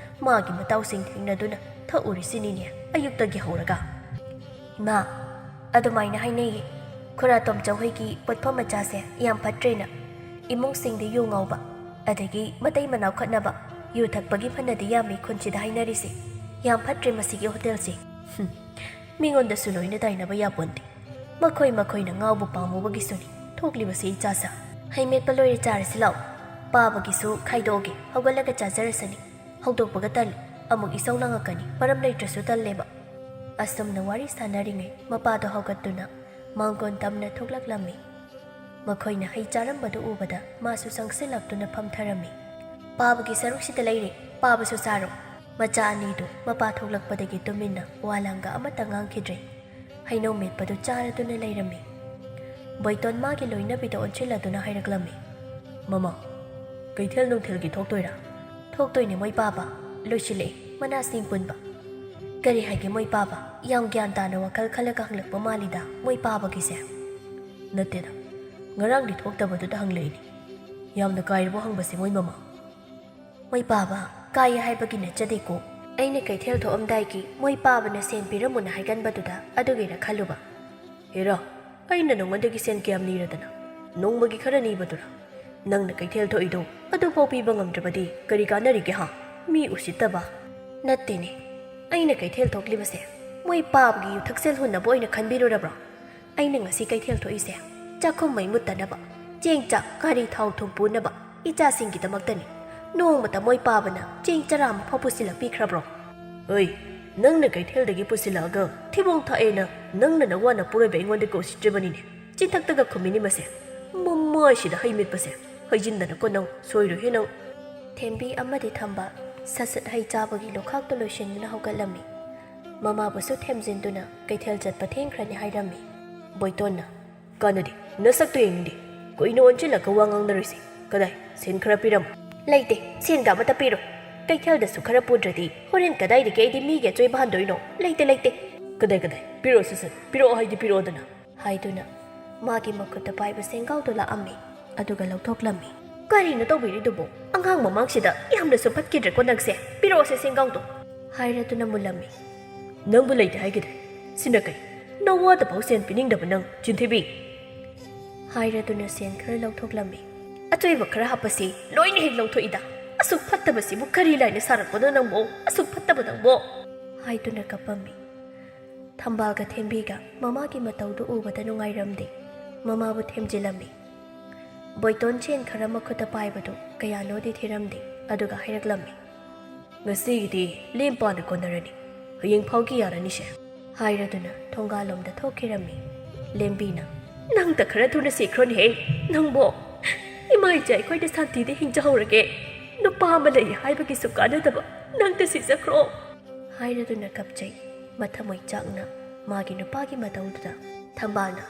ꯃꯥꯒꯤ ꯃꯇꯥꯎꯁꯤꯡ ꯊꯦꯡꯅꯗꯨꯅ ꯊꯛꯎꯔꯤꯁꯤꯅꯤꯅꯦ ꯑꯌꯨꯛꯇꯒꯤ ꯍꯧꯔꯒ꯫ ꯏꯃꯥ, ꯑꯗꯨꯃꯥꯏꯅ ꯍꯥꯏꯅꯩꯌꯦ꯫ ꯈꯨꯔꯥ ꯇꯣꯝꯆꯧ ꯍꯣꯏꯒꯤ ꯄꯣꯠꯐꯝ ꯃꯆꯥꯁꯦ ꯌꯥꯝ ꯐꯠꯇ꯭ꯔꯦꯅ꯫ ꯏꯃꯨꯡꯁꯤꯡꯗ ꯌꯨ ꯉꯥꯎꯕ, ꯑꯗꯒꯤ ꯃꯇꯩ ꯃꯅꯥꯎ ꯈꯠꯅꯕ, ꯌꯨ ꯊꯛꯄꯒꯤ ꯐꯅꯗꯤ ꯌꯥꯝꯃꯤ ꯈꯨꯟꯁꯤꯗ ꯍꯥꯏꯅꯔꯤꯁꯦ꯫ ꯌꯥꯝ ꯐꯠꯇ꯭ꯔꯦ ꯃꯁꯤꯒꯤ ꯍꯣꯇꯦꯜꯁꯦ꯫ ꯍꯨꯝ, ꯃꯤꯉꯣꯟꯗꯁꯨ ꯂꯣꯏꯅ ꯇꯥꯏꯅꯕ ꯌꯥꯄꯣꯟꯇꯦ꯫ ꯃꯈꯣꯏ ꯃꯈꯣꯏꯅ ꯉꯥꯎꯕ ꯄꯥꯝꯃꯨꯕꯒꯤꯁꯨꯅꯤ ꯊꯣꯛꯂꯤꯕꯁꯤ ꯏꯆꯥꯁꯥ꯫ ꯍꯩ ꯃꯦꯠꯄ ꯂꯣꯏꯔꯦ, ꯆꯥꯔꯁꯤ ꯂꯥꯛꯑꯣ꯫ ꯄꯥꯕꯒꯤꯁꯨ ꯈꯥꯏꯗꯣꯛꯑꯒꯦ, ꯍꯧꯒꯠꯂꯒ ꯆꯥꯖꯔꯁꯅꯤ꯫ ꯍꯧꯗꯣꯛꯄꯒ ꯇꯜꯂꯤ, ꯑꯃꯨꯛ ꯏꯁꯧ ꯂꯥꯡꯉꯛꯀꯅꯤ, ꯃꯔꯝ ꯂꯩꯇ꯭ꯔꯁꯨ ꯇꯜꯂꯦꯕ꯫ ꯑꯁꯨꯝꯅ ꯋꯥꯔꯤ ꯁꯥꯟꯅꯔꯤꯉꯩ ꯃꯄꯥꯗꯣ ꯍꯧꯒꯠꯇꯨꯅ ꯃꯥꯡꯒꯣꯟ ꯇꯝꯅ ꯊꯣꯛꯂꯛꯂꯝꯃꯤ꯫ ꯃꯈꯣꯏꯅ ꯍꯩ ꯆꯥꯔꯝꯕꯗꯨ ꯎꯕꯗ ꯃꯥꯁꯨ ꯆꯪꯁꯤꯜꯂꯛꯇꯨꯅ ꯐꯝꯊꯔꯝꯃꯤ꯫ "ꯄꯥꯕꯒꯤ ꯁꯔꯨꯛꯁꯤꯗ ꯂꯩꯔꯦ, ꯄꯥꯕꯁꯨ ꯆꯥꯔꯣ꯫" ꯃꯆꯥ ꯑꯅꯤꯗꯨ ꯃꯄꯥ ꯊꯣꯛꯂꯛꯄꯗꯒꯤ ꯇꯨꯃꯤꯟꯅ ꯋꯥ ꯂꯥꯡꯒ ꯑꯃꯠꯇ ꯉꯥꯡꯈꯤꯗ꯭ꯔꯦ꯫ ꯍꯩꯅꯧ ꯃꯦꯠꯄꯗꯨ ꯆꯥꯔꯗꯨꯅ ꯂꯩꯔꯝꯃꯤ꯫ ꯕꯣꯏꯇꯣꯟ ꯃꯥꯒꯤ ꯂꯣꯏꯅꯕꯤꯗ ꯑꯣꯟꯁꯤꯜꯂꯗꯨꯅ ꯍꯥꯏꯔꯛꯂꯝꯃꯤ, "ꯃꯃꯥ, ꯀꯩꯊꯦꯜ ꯅꯨꯡꯊꯤꯜꯒꯤ ꯊꯣꯛꯇꯣꯏꯔꯥ?" "ꯊꯣꯛꯇꯣꯏꯅꯦ ꯃꯣꯏ ꯄꯥꯕ, ꯂꯣꯏꯁꯤꯜꯂꯛꯑꯦ ꯃꯅꯥꯁꯤꯡ ꯄꯨꯟꯕ꯫" "ꯀꯔꯤ ꯍꯥꯏꯒꯦ ꯃꯣꯏ ꯄꯥꯕ? ꯌꯥꯝ ꯒ꯭ꯌꯥꯟ ꯇꯥꯅ ꯋꯥꯈꯜ ꯈꯜꯂꯒ ꯍꯪꯂꯛꯄ ꯃꯥꯜꯂꯤꯗ ꯃꯣꯏ ꯄꯥꯕꯒꯤꯁꯦ꯫" "ꯅꯠꯇꯦꯗ, ꯉꯔꯥꯡꯗꯤ ꯊꯣꯛꯇꯕꯗꯨꯗ ꯍꯪꯂꯛꯏꯅꯤ꯫ ꯌꯥꯝꯅ ꯀꯥꯏꯔꯕꯣ ꯍꯪꯕꯁꯦ ꯃꯣꯏ ꯃꯃꯥ?" "ꯃꯣꯏ ꯄꯥꯕ ꯀꯥꯏꯌꯦ ꯍꯥꯏꯕꯒꯤ ꯅꯠꯆꯗꯦꯀꯣ꯫ ꯑꯩꯅ ꯀꯩꯊꯦꯜ ꯊꯣꯛꯑꯝꯗꯥꯏꯒꯤ ꯃꯣꯏ ꯄꯥꯕꯅ ꯁꯦꯟ ꯄꯤꯔꯝꯃꯨꯅ ꯍꯥꯏꯒꯟꯕꯗꯨꯗ ꯑꯗꯨꯒꯤꯔ ꯈꯜꯂꯨꯕ꯫" "ꯍꯦꯔꯥ, ꯑꯩꯅ ꯅꯉꯣꯟꯗꯒꯤ ꯁꯦꯟ ꯀꯌꯥꯝ ꯅꯤꯔꯗꯅ? ꯅꯣꯡꯃꯒꯤ ꯈꯔ ꯅꯤꯕꯗꯨꯔ? ꯅꯪꯅ ꯀꯩꯊꯦꯜ ꯊꯣꯛꯏꯗꯣ ꯑꯗꯨꯐꯥꯎ ꯄꯤꯕ ꯉꯝꯗ꯭ꯔꯕꯗꯤ ꯀꯔꯤ ꯀꯥꯟꯅꯔꯤꯒꯦ ꯍꯥ? ꯃꯤ ꯎꯁꯤꯠꯇꯕ꯫ ꯅꯠꯇꯦꯅꯦ, ꯑꯩꯅ ꯀꯩꯊꯦꯜ ꯊꯣꯛꯂꯤꯕꯁꯦ ꯃꯣꯏ ꯄꯥꯕꯒꯤ ꯌꯨ ꯊꯛꯆꯜ ꯍꯨꯟꯅꯕ ꯑꯣꯏꯅ ꯈꯟꯕꯤꯔꯨꯔꯕ꯭ꯔꯣ? ꯑꯩꯅ ꯉꯁꯤ ꯀꯩꯊꯦꯜ ꯊꯣꯛꯏꯁꯦ ꯆꯥꯛꯈꯨꯝ ꯃꯩ ꯃꯨꯠꯇꯅꯕ, ꯆꯦꯡ ꯆꯥꯛ ꯒꯥꯔꯤ ꯊꯥꯎ ꯊꯨꯝ ꯄꯨꯅꯕ, ꯏꯆꯥꯁꯤꯡꯒꯤꯗꯃꯛꯇꯅꯤ꯫ ꯅꯣꯡꯃꯇ ꯃꯣꯏ ꯄꯥꯕꯅ ꯆꯦꯡ ꯆꯔꯥ ꯑꯃ ꯐꯥꯎ ꯄꯨꯁꯤꯜꯂꯛꯄꯤꯈ꯭ꯔꯕ꯭ꯔꯣ? ꯑꯩ, ꯅꯪꯅ ꯀꯩꯊꯦꯜꯗꯒꯤ ꯄꯨꯁꯤꯜꯂꯛꯑꯒ ꯊꯤꯕꯣꯡ ꯊꯥꯛꯑꯦꯅ ꯅꯪꯅ ꯅꯋꯥꯅ ꯄꯨꯔꯣꯏꯕ ꯑꯩꯉꯣꯟꯗ ꯀꯣꯛꯁꯤꯠꯇ꯭ꯔꯤꯕꯅꯤꯅꯦ꯫ ꯆꯤꯟꯊꯛꯇꯒ ꯈꯨꯝꯃꯤꯅꯤ ꯃꯁꯦ꯫ ꯃꯃꯥꯏꯁꯤꯗ ꯍꯩ ꯃꯤꯠꯄꯁꯦ꯫ ꯍꯩꯖꯤꯟꯗꯅꯀꯣ ꯅꯪ ꯁꯣꯏꯔꯣꯏꯍꯦ ꯅꯪ꯫ ꯊꯦꯝꯕꯤ ꯑꯃꯗꯤ ꯊꯝꯕꯥꯜ ꯁꯠ ꯁꯠ ꯍꯩ ꯆꯥꯕꯒꯤ ꯂꯨꯈꯥꯛꯇꯣ ꯂꯣꯏꯁꯤꯟꯗꯨꯅ ꯍꯧꯒꯠꯂꯝꯃꯤ꯫ ꯃꯃꯥꯕꯨꯁꯨ ꯊꯦꯝꯖꯤꯟꯗꯨꯅ ꯀꯩꯊꯦꯜ ꯆꯠꯄ ꯊꯦꯡꯈ꯭ꯔꯅꯤ ꯍꯥꯏꯔꯝꯃꯤ꯫ ꯕꯣꯏꯇꯣꯟꯅ, "ꯀꯥꯟꯅꯗꯦ, ꯅꯁꯛꯇꯣ ꯌꯦꯡꯅꯤꯡꯗꯦ꯫ ꯀꯨꯏꯅ ꯑꯣꯟꯁꯤꯜꯂꯒ ꯋꯥ ꯉꯥꯡꯅꯔꯣꯏꯁꯦ꯫ ꯀꯗꯥꯏ, ꯁꯦꯟ ꯈꯔ ꯄꯤꯔꯝꯃꯨ"꯫ "ꯂꯩꯇꯦ, ꯁꯦꯟꯒ ꯑꯃꯠꯇ ꯄꯤꯔꯣꯏ꯫ ꯀꯩꯊꯦꯜꯗꯁꯨ ꯈꯔ ꯄꯨꯗ꯭ꯔꯗꯤ ꯍꯣꯔꯦꯟ ꯀꯗꯥꯏꯗꯒꯤ ꯑꯩꯗꯤ ꯃꯤꯒꯤ ꯑꯆꯣꯏꯕ ꯍꯟꯗꯣꯏꯅꯣ? ꯂꯩꯇꯦ, ꯂꯩꯇꯦ"꯫ "ꯀꯗꯥꯏ, ꯀꯗꯥꯏ? ꯄꯤꯔꯛꯑꯣ ꯁꯠ ꯁꯠ, ꯄꯤꯔꯛꯑꯣ ꯍꯥꯏꯗꯤ ꯄꯤꯔꯛꯑꯣꯗꯅ"꯫ ꯍꯥꯏꯗꯨꯅ ꯃꯥꯒꯤ ꯃꯈꯨꯠꯇ ꯄꯥꯏꯕ ꯁꯦꯟꯒꯥꯎꯗꯣ ꯂꯥꯛꯑꯝꯃꯤ꯫ ꯑꯗꯨꯒ ꯂꯧꯊꯣꯛꯂꯝꯃꯤ꯫ "ꯀꯔꯤꯅꯣ ꯇꯧꯕꯤꯔꯤꯗꯨꯕꯣ? ꯑꯉꯥꯡ ꯃꯃꯥꯡꯁꯤꯗ ꯌꯥꯝꯅꯁꯨ ꯐꯠꯈꯤꯗ꯭ꯔꯦꯀꯣ ꯅꯪꯁꯦ꯫ ꯄꯤꯔꯛꯑꯣꯁꯦ ꯁꯦꯟꯒꯥꯎꯗꯣ"꯫ ꯍꯥꯏꯔꯗꯨꯅ ꯃꯨꯜꯂꯝꯃꯤ꯫ "ꯅꯪꯕꯨ ꯂꯩꯇꯦ ꯍꯥꯏꯒꯤꯗꯥꯏ? ꯁꯤꯅ ꯀꯩ? ꯅꯋꯥꯗꯐꯥꯎ ꯁꯦꯟ ꯄꯤꯅꯤꯡꯗꯕ ꯅꯪ, ꯆꯤꯟꯊꯤꯕꯤ"꯫ ꯍꯥꯏꯔꯗꯨꯅ ꯁꯦꯟ ꯈꯔ ꯂꯧꯊꯣꯛꯂꯝꯃꯤ꯫ "ꯑꯆꯣꯏꯕ ꯈꯔ ꯍꯥꯞꯄꯁꯤ ꯂꯣꯏꯅ ꯍꯦꯛ ꯂꯧꯊꯣꯛꯏꯗ꯫ ꯑꯁꯨꯛ ꯐꯠꯇꯕꯁꯤꯕꯨ ꯀꯔꯤ ꯂꯥꯏꯅ ꯁꯥꯔꯛꯄꯅꯣ ꯅꯪꯕꯣ? ꯑꯁꯨꯛ ꯐꯠꯇꯕ ꯅꯪꯕꯣ?" ꯍꯥꯏꯗꯨꯅ ꯀꯞꯄꯝꯃꯤ꯫ ꯊꯝꯕꯥꯜꯒ ꯊꯦꯝꯕꯤꯒ ꯃꯃꯥꯒꯤ ꯃꯇꯧꯗꯨ ꯎꯕꯗ ꯅꯨꯡꯉꯥꯏꯔꯝꯗꯦ꯫ ꯃꯃꯥꯕꯨ ꯊꯦꯝꯖꯤꯜꯂꯝꯃꯤ꯫ ꯕꯣꯏꯇꯣꯟ ꯁꯦꯟ ꯈꯔ ꯃꯈꯨꯠꯇ ꯄꯥꯏꯕꯗꯨ ꯀꯌꯥꯅꯣꯗꯤ ꯊꯤꯔꯝꯗꯦ, ꯑꯗꯨꯒ ꯍꯥꯏꯔꯛꯂꯝꯃꯤ꯫ "ꯉꯁꯤꯒꯤꯗꯤ ꯂꯦꯝ ꯄꯥꯅ ꯀꯣꯟꯅꯔꯅꯤ꯫ ꯍꯌꯦꯡ ꯐꯥꯎꯒꯤ ꯌꯥꯔꯅꯤꯁꯦ"꯫ ꯍꯥꯏꯔꯗꯨꯅ ꯊꯣꯡꯒꯥꯜꯂꯣꯝꯗ ꯊꯣꯛꯈꯤꯔꯝꯃꯤ꯫ ꯂꯦꯝꯕꯤꯅ, "ꯅꯪꯇ ꯈꯔ ꯊꯨꯅ ꯁꯤꯈ꯭ꯔꯣꯅꯦꯍꯦ, ꯅꯪꯕꯣ! ꯏꯃꯥ ꯏꯆꯥ ꯑꯩꯈꯣꯏꯗ ꯁꯥꯟꯇꯤꯗ ꯍꯤꯡꯖꯍꯧꯔꯒꯦ꯫ ꯅꯨꯄꯥ ꯑꯃ ꯂꯩ ꯍꯥꯏꯕꯒꯤꯁꯨ ꯀꯥꯟꯅꯗꯕ, ꯅꯪꯇ ꯁꯤꯖꯈ꯭ꯔꯣ"꯫ ꯍꯥꯏꯔꯗꯨꯅ ꯀꯞꯆꯩ꯫ ꯃꯊꯃꯣꯏ ꯆꯥꯛꯅ ꯃꯥꯒꯤ ꯅꯨꯄꯥꯒꯤ ꯃꯇꯧꯗꯨꯗ꯫ ꯊꯝꯕꯥꯜꯅ,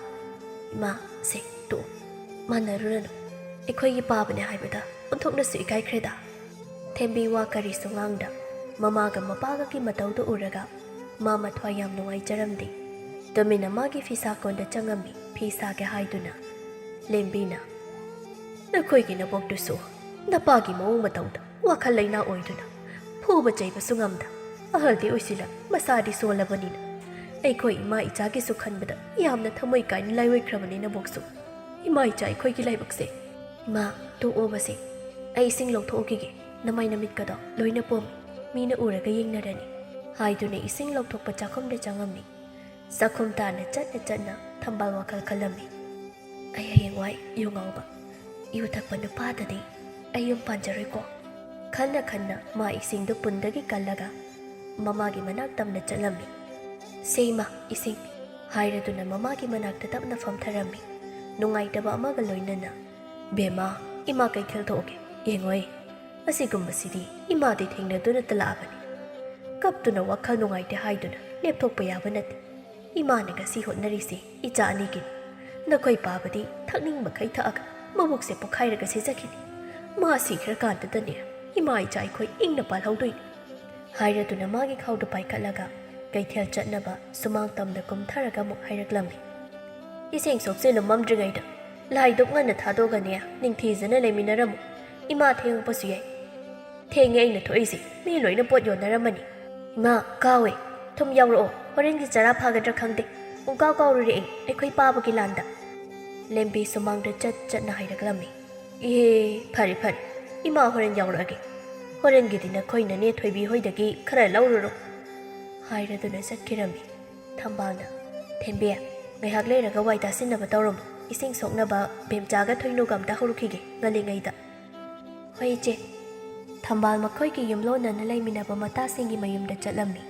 "ꯏꯃꯥ, ꯁꯦ, ꯇꯣꯛꯑꯣ꯫ ꯃꯥꯟꯅꯔꯨꯔꯅꯨ꯫ ꯑꯩꯈꯣꯏꯒꯤ ꯄꯥꯕꯅꯦ ꯍꯥꯏꯕꯗ ꯑꯣꯟꯊꯣꯛꯅꯁꯨ ꯏꯀꯥꯏꯈ꯭ꯔꯦꯗ"꯫ ꯊꯦꯝꯕꯤ ꯋꯥ ꯀꯔꯤꯁꯨ ꯉꯥꯡꯗ ꯃꯃꯥꯒ ꯃꯄꯥꯒꯒꯤ ꯃꯇꯧꯗꯨ ꯎꯔꯒ ꯃꯥ ꯃꯊ꯭ꯋꯥꯏ ꯌꯥꯝ ꯅꯨꯡꯉꯥꯏꯖꯔꯝꯗꯦ꯫ ꯇꯨꯃꯤꯟꯅ ꯃꯥꯒꯤ ꯐꯤꯁꯥ ꯀꯣꯟꯗ ꯆꯪꯉꯝꯃꯤ, ꯐꯤ ꯁꯥꯒꯦ ꯍꯥꯏꯗꯨꯅ꯫ ꯂꯦꯝꯕꯤꯅ, "ꯅꯈꯣꯏꯒꯤ ꯅꯕꯣꯛꯇꯨꯁꯨ ꯅꯄꯥꯒꯤ ꯃꯑꯣꯡ ꯃꯇꯧꯗ ꯋꯥꯈꯜ ꯂꯩꯅꯥ ꯑꯣꯏꯗꯨꯅ ꯐꯨꯕ ꯆꯩꯕꯁꯨ ꯉꯝꯗ, ꯑꯍꯜꯗꯤ ꯑꯣꯏꯁꯤꯜꯂ ꯃꯁꯥꯗꯤ ꯁꯣꯜꯂꯕꯅꯤꯅ ꯑꯩꯈꯣꯏ ꯏꯃꯥ ꯏꯆꯥꯒꯤꯁꯨ ꯈꯟꯕꯗ ꯌꯥꯝꯅ ꯊꯃꯣꯏ ꯀꯥꯏꯅ ꯂꯥꯏꯑꯣꯏꯈ꯭ꯔꯕꯅꯤ ꯅꯕꯣꯛꯁꯨ꯫ ꯏꯃꯥ ꯏꯆꯥ ꯑꯩꯈꯣꯏꯒꯤ ꯂꯥꯏꯕꯛꯁꯦ꯫ ꯏꯃꯥ, ꯇꯣꯛꯑꯣꯕꯁꯦ꯫ ꯑꯩ ꯏꯁꯤꯡ ꯂꯧꯊꯣꯛꯎꯈꯤꯒꯦ꯫ ꯅꯃꯥꯏ ꯅꯃꯤꯠꯀꯗꯣ ꯂꯣꯏꯅ ꯄꯣꯝꯃꯤ꯫ ꯃꯤꯅ ꯎꯔꯒ ꯌꯦꯡꯅꯔꯅꯤ꯫ ꯍꯥꯏꯗꯨꯅ ꯏꯁꯤꯡ ꯂꯧꯊꯣꯛꯄ ꯆꯥꯛꯈꯨꯝꯗ ꯆꯪꯉꯝꯃꯤ꯫ ꯆꯥꯛꯈꯨꯝ ꯇꯥꯟꯅ ꯆꯠꯅ ꯆꯠꯅ ꯊꯝꯕꯥꯜ ꯋꯥꯈꯜ ꯈꯜꯂꯝꯃꯤ꯫ ꯑꯩ ꯍꯌꯦꯡꯋꯥꯏ ꯌꯨ ꯉꯥꯎꯕ, ꯌꯨ ꯊꯛꯄ ꯅꯨꯄꯥꯗꯗꯤ ꯑꯩ ꯌꯨꯝ ꯄꯥꯟꯖꯔꯣꯏꯀꯣ꯫ ꯈꯟꯅ ꯈꯟꯅ ꯃꯥ ꯏꯁꯤꯡꯗꯨ ꯄꯨꯟꯗꯒꯤ ꯀꯜꯂꯒ ꯃꯃꯥꯒꯤ ꯃꯅꯥꯛ ꯇꯝꯅ ꯆꯠꯂꯝꯃꯤ꯫ "ꯁꯦ ꯏꯃꯥ, ꯏꯁꯤꯡ" ꯍꯥꯏꯔꯗꯨꯅ ꯃꯃꯥꯒꯤ ꯃꯅꯥꯛꯇ ꯇꯞꯅ ꯐꯝꯊꯔꯝꯃꯤ꯫ ꯅꯨꯡꯉꯥꯏꯇꯕ ꯑꯃꯒ ꯂꯣꯏꯅꯅ, "ꯕꯦꯝꯃ, ꯏꯃꯥ ꯀꯩꯊꯦꯜ ꯊꯣꯛꯎꯒꯦ, ꯌꯦꯡꯉꯣꯏ꯫ ꯑꯁꯤꯒꯨꯝꯕꯁꯤꯗꯤ ꯏꯃꯥꯗꯤ ꯊꯦꯡꯅꯗꯨꯅꯇ ꯂꯥꯛꯑꯕꯅꯤ꯫ ꯀꯞꯇꯨꯅ ꯋꯥꯈꯜ ꯅꯨꯡꯉꯥꯏꯇꯦ ꯍꯥꯏꯗꯨꯅ ꯂꯦꯞꯊꯣꯛꯄ ꯌꯥꯕ ꯅꯠꯇꯦ꯫ ꯏꯃꯥꯅ ꯉꯁꯤ ꯍꯣꯠꯅꯔꯤꯁꯤ ꯏꯆꯥ ꯑꯅꯤꯒꯤꯅꯤ꯫ ꯅꯈꯣꯏ ꯄꯥꯕꯗꯤ ꯊꯛꯅꯤꯡ ꯃꯈꯩ ꯊꯛꯑꯒ ꯃꯕꯨꯛꯁꯦ ꯄꯣꯛꯈꯥꯏꯔꯒ ꯁꯤꯖꯈꯤꯅꯤ꯫ ꯃꯥ ꯁꯤꯈ꯭ꯔꯀꯥꯟꯗꯨꯗꯅꯦ ꯏꯃꯥ ꯏꯆꯥ ꯑꯩꯈꯣꯏ ꯏꯪꯅ ꯄꯥꯜꯍꯧꯗꯣꯏꯅꯤ" ꯍꯥꯏꯔꯗꯨꯅ ꯃꯥꯒꯤ ꯈꯥꯎꯗꯨ ꯄꯥꯏꯈꯠꯂꯒ ꯀꯩꯊꯦꯜ ꯆꯠꯅꯕ ꯁꯨꯃꯥꯡ ꯇꯝꯗ ꯀꯨꯝꯊꯔꯒ ꯑꯃꯨꯛ ꯍꯥꯏꯔꯛꯂꯝꯃꯤ꯫ "ꯏꯁꯤꯡ ꯁꯣꯛꯁꯦ ꯂꯨꯝꯃꯝꯗ꯭ꯔꯤꯉꯩꯗ ꯂꯥꯏꯗꯨꯛ ꯉꯟꯅ ꯊꯥꯗꯣꯛꯑꯒꯅꯦ ꯅꯤꯡꯊꯤꯖꯅ ꯂꯩꯃꯤꯟꯅꯔꯝꯃꯨ꯫ ꯏꯃꯥ ꯊꯦꯡꯉꯛꯄꯁꯨ ꯌꯥꯏ꯫ ꯊꯦꯡꯉꯦ ꯑꯩꯅ ꯊꯣꯛꯏꯁꯦ, ꯃꯤ ꯂꯣꯏꯅ ꯄꯣꯠ ꯌꯣꯟꯅꯔꯝꯃꯅꯤ꯫ ꯏꯃꯥ, ꯀꯥꯎꯋꯦ꯫ ꯊꯨꯝ ꯌꯥꯎꯔꯛꯑꯣ, ꯍꯣꯔꯦꯟꯒꯤ ꯆꯔꯥ ꯐꯥꯒꯗ꯭ꯔꯥ ꯈꯪꯗꯦ꯫ ꯄꯨꯡꯀꯥꯎ ꯀꯥꯎꯔꯨꯔꯦ ꯑꯩ, ꯑꯩꯈꯣꯏ ꯄꯥꯕꯒꯤ ꯂꯥꯟꯗ"꯫ ꯂꯦꯝꯕꯤ ꯁꯨꯃꯥꯡꯗ ꯆꯠ ꯆꯠꯅ ꯍꯥꯏꯔꯛꯂꯝꯃꯤ꯫ "ꯏꯍꯦ, ꯐꯔꯦ ꯐꯔꯦ, ꯏꯃꯥ ꯍꯣꯔꯦꯟ ꯌꯥꯎꯔꯛꯑꯒꯦ꯫ ꯍꯣꯔꯦꯟꯒꯤꯗꯤ ꯅꯈꯣꯏꯅꯅꯦ ꯊꯣꯏꯕꯤ ꯍꯣꯏꯗꯒꯤ ꯈꯔ ꯂꯧꯔꯨꯔꯣ" ꯍꯥꯏꯔꯗꯨꯅ ꯆꯠꯈꯤꯔꯝꯃꯤ꯫ ꯊꯝꯕꯥꯜꯅ, "ꯊꯦꯝꯕꯤ, ꯉꯥꯏꯍꯥꯛ ꯂꯩꯔꯒ ꯋꯥꯏ ꯇꯥꯁꯤꯟꯅꯕ ꯇꯧꯔꯝꯃꯨ꯫ ꯏꯁꯤꯡ ꯁꯣꯛꯅꯕ ꯕꯦꯝꯆꯥꯒ ꯊꯣꯏꯅꯨꯒ ꯑꯝꯇ ꯍꯧꯔꯨꯈꯤꯒꯦ ꯉꯜꯂꯤꯉꯩꯗ"꯫ "ꯍꯣꯏ ꯏꯆꯦ"꯫ ꯊꯝꯕꯥꯜ ꯃꯈꯣꯏꯒꯤ ꯌꯨꯝꯂꯣꯟꯅꯅ ꯂꯩꯃꯤꯟꯅꯕ ꯃꯇꯥꯁꯤꯡꯒꯤ ꯃꯌꯨꯝꯗ ꯆꯠꯂꯝꯃꯤ꯫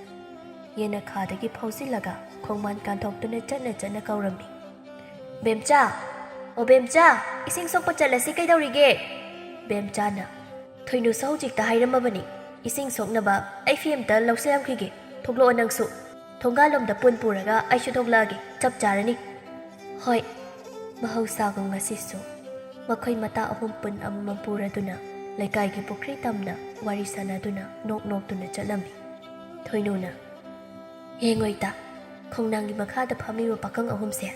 ꯌꯦꯅꯈꯥꯗꯒꯤ ꯐꯥꯎꯖꯤꯜꯂꯒ ꯈꯣꯡꯕꯥꯟ ꯀꯥꯟꯊꯣꯛꯇꯨꯅ ꯆꯠꯅ ꯆꯠꯅ ꯀꯧꯔꯝꯃꯤ꯫ "ꯕꯦꯝꯆꯥ! ꯑꯣ ꯕꯦꯝꯆꯥ, ꯏꯁꯤꯡ ꯁꯣꯛꯄ ꯆꯠꯂꯁꯤ ꯀꯩꯗꯧꯔꯤꯒꯦ?" ꯕꯦꯝꯆꯥꯅ, "ꯊꯣꯏꯅꯨꯁꯨ ꯍꯧꯖꯤꯛꯇ ꯍꯥꯏꯔꯝꯃꯕꯅꯤ, ꯏꯁꯤꯡ ꯁꯣꯛꯅꯕ ꯑꯩ ꯐꯤ ꯑꯝꯇ ꯂꯧꯁꯤꯜꯂꯝꯈꯤꯒꯦ, ꯊꯣꯛꯂꯛꯑꯣ ꯅꯪꯁꯨ꯫ ꯊꯣꯡꯒꯥꯜꯂꯣꯝꯗ ꯄꯨꯟ ꯄꯨꯔꯒ ꯑꯩꯁꯨ ꯊꯣꯛꯂꯛꯑꯒꯦ, ꯆꯞ ꯆꯥꯔꯅꯤ"꯫ "ꯍꯣꯏ"꯫ ꯃꯍꯧꯁꯥꯒꯨꯝ ꯉꯁꯤꯁꯨ ꯃꯈꯣꯏ ꯃꯇꯥ ꯑꯍꯨꯝ ꯄꯨꯟ ꯑꯃꯃꯝ ꯄꯨꯔꯗꯨꯅ ꯂꯩꯀꯥꯏꯒꯤ ꯄꯨꯈ꯭ꯔꯤ ꯇꯝꯅ ꯋꯥꯔꯤ ꯁꯥꯟꯅꯗꯨꯅ ꯅꯣꯛ ꯅꯣꯛꯇꯨꯅ ꯆꯠꯂꯝꯃꯤ꯫ ꯊꯣꯏꯅꯨꯅ, "ꯌꯦꯡꯉꯣ ꯏꯇꯥ, ꯈꯣꯡꯅꯥꯡꯒꯤ ꯃꯈꯥꯗ ꯐꯝꯃꯤꯕ ꯄꯥꯈꯪ ꯑꯍꯨꯝꯁꯦ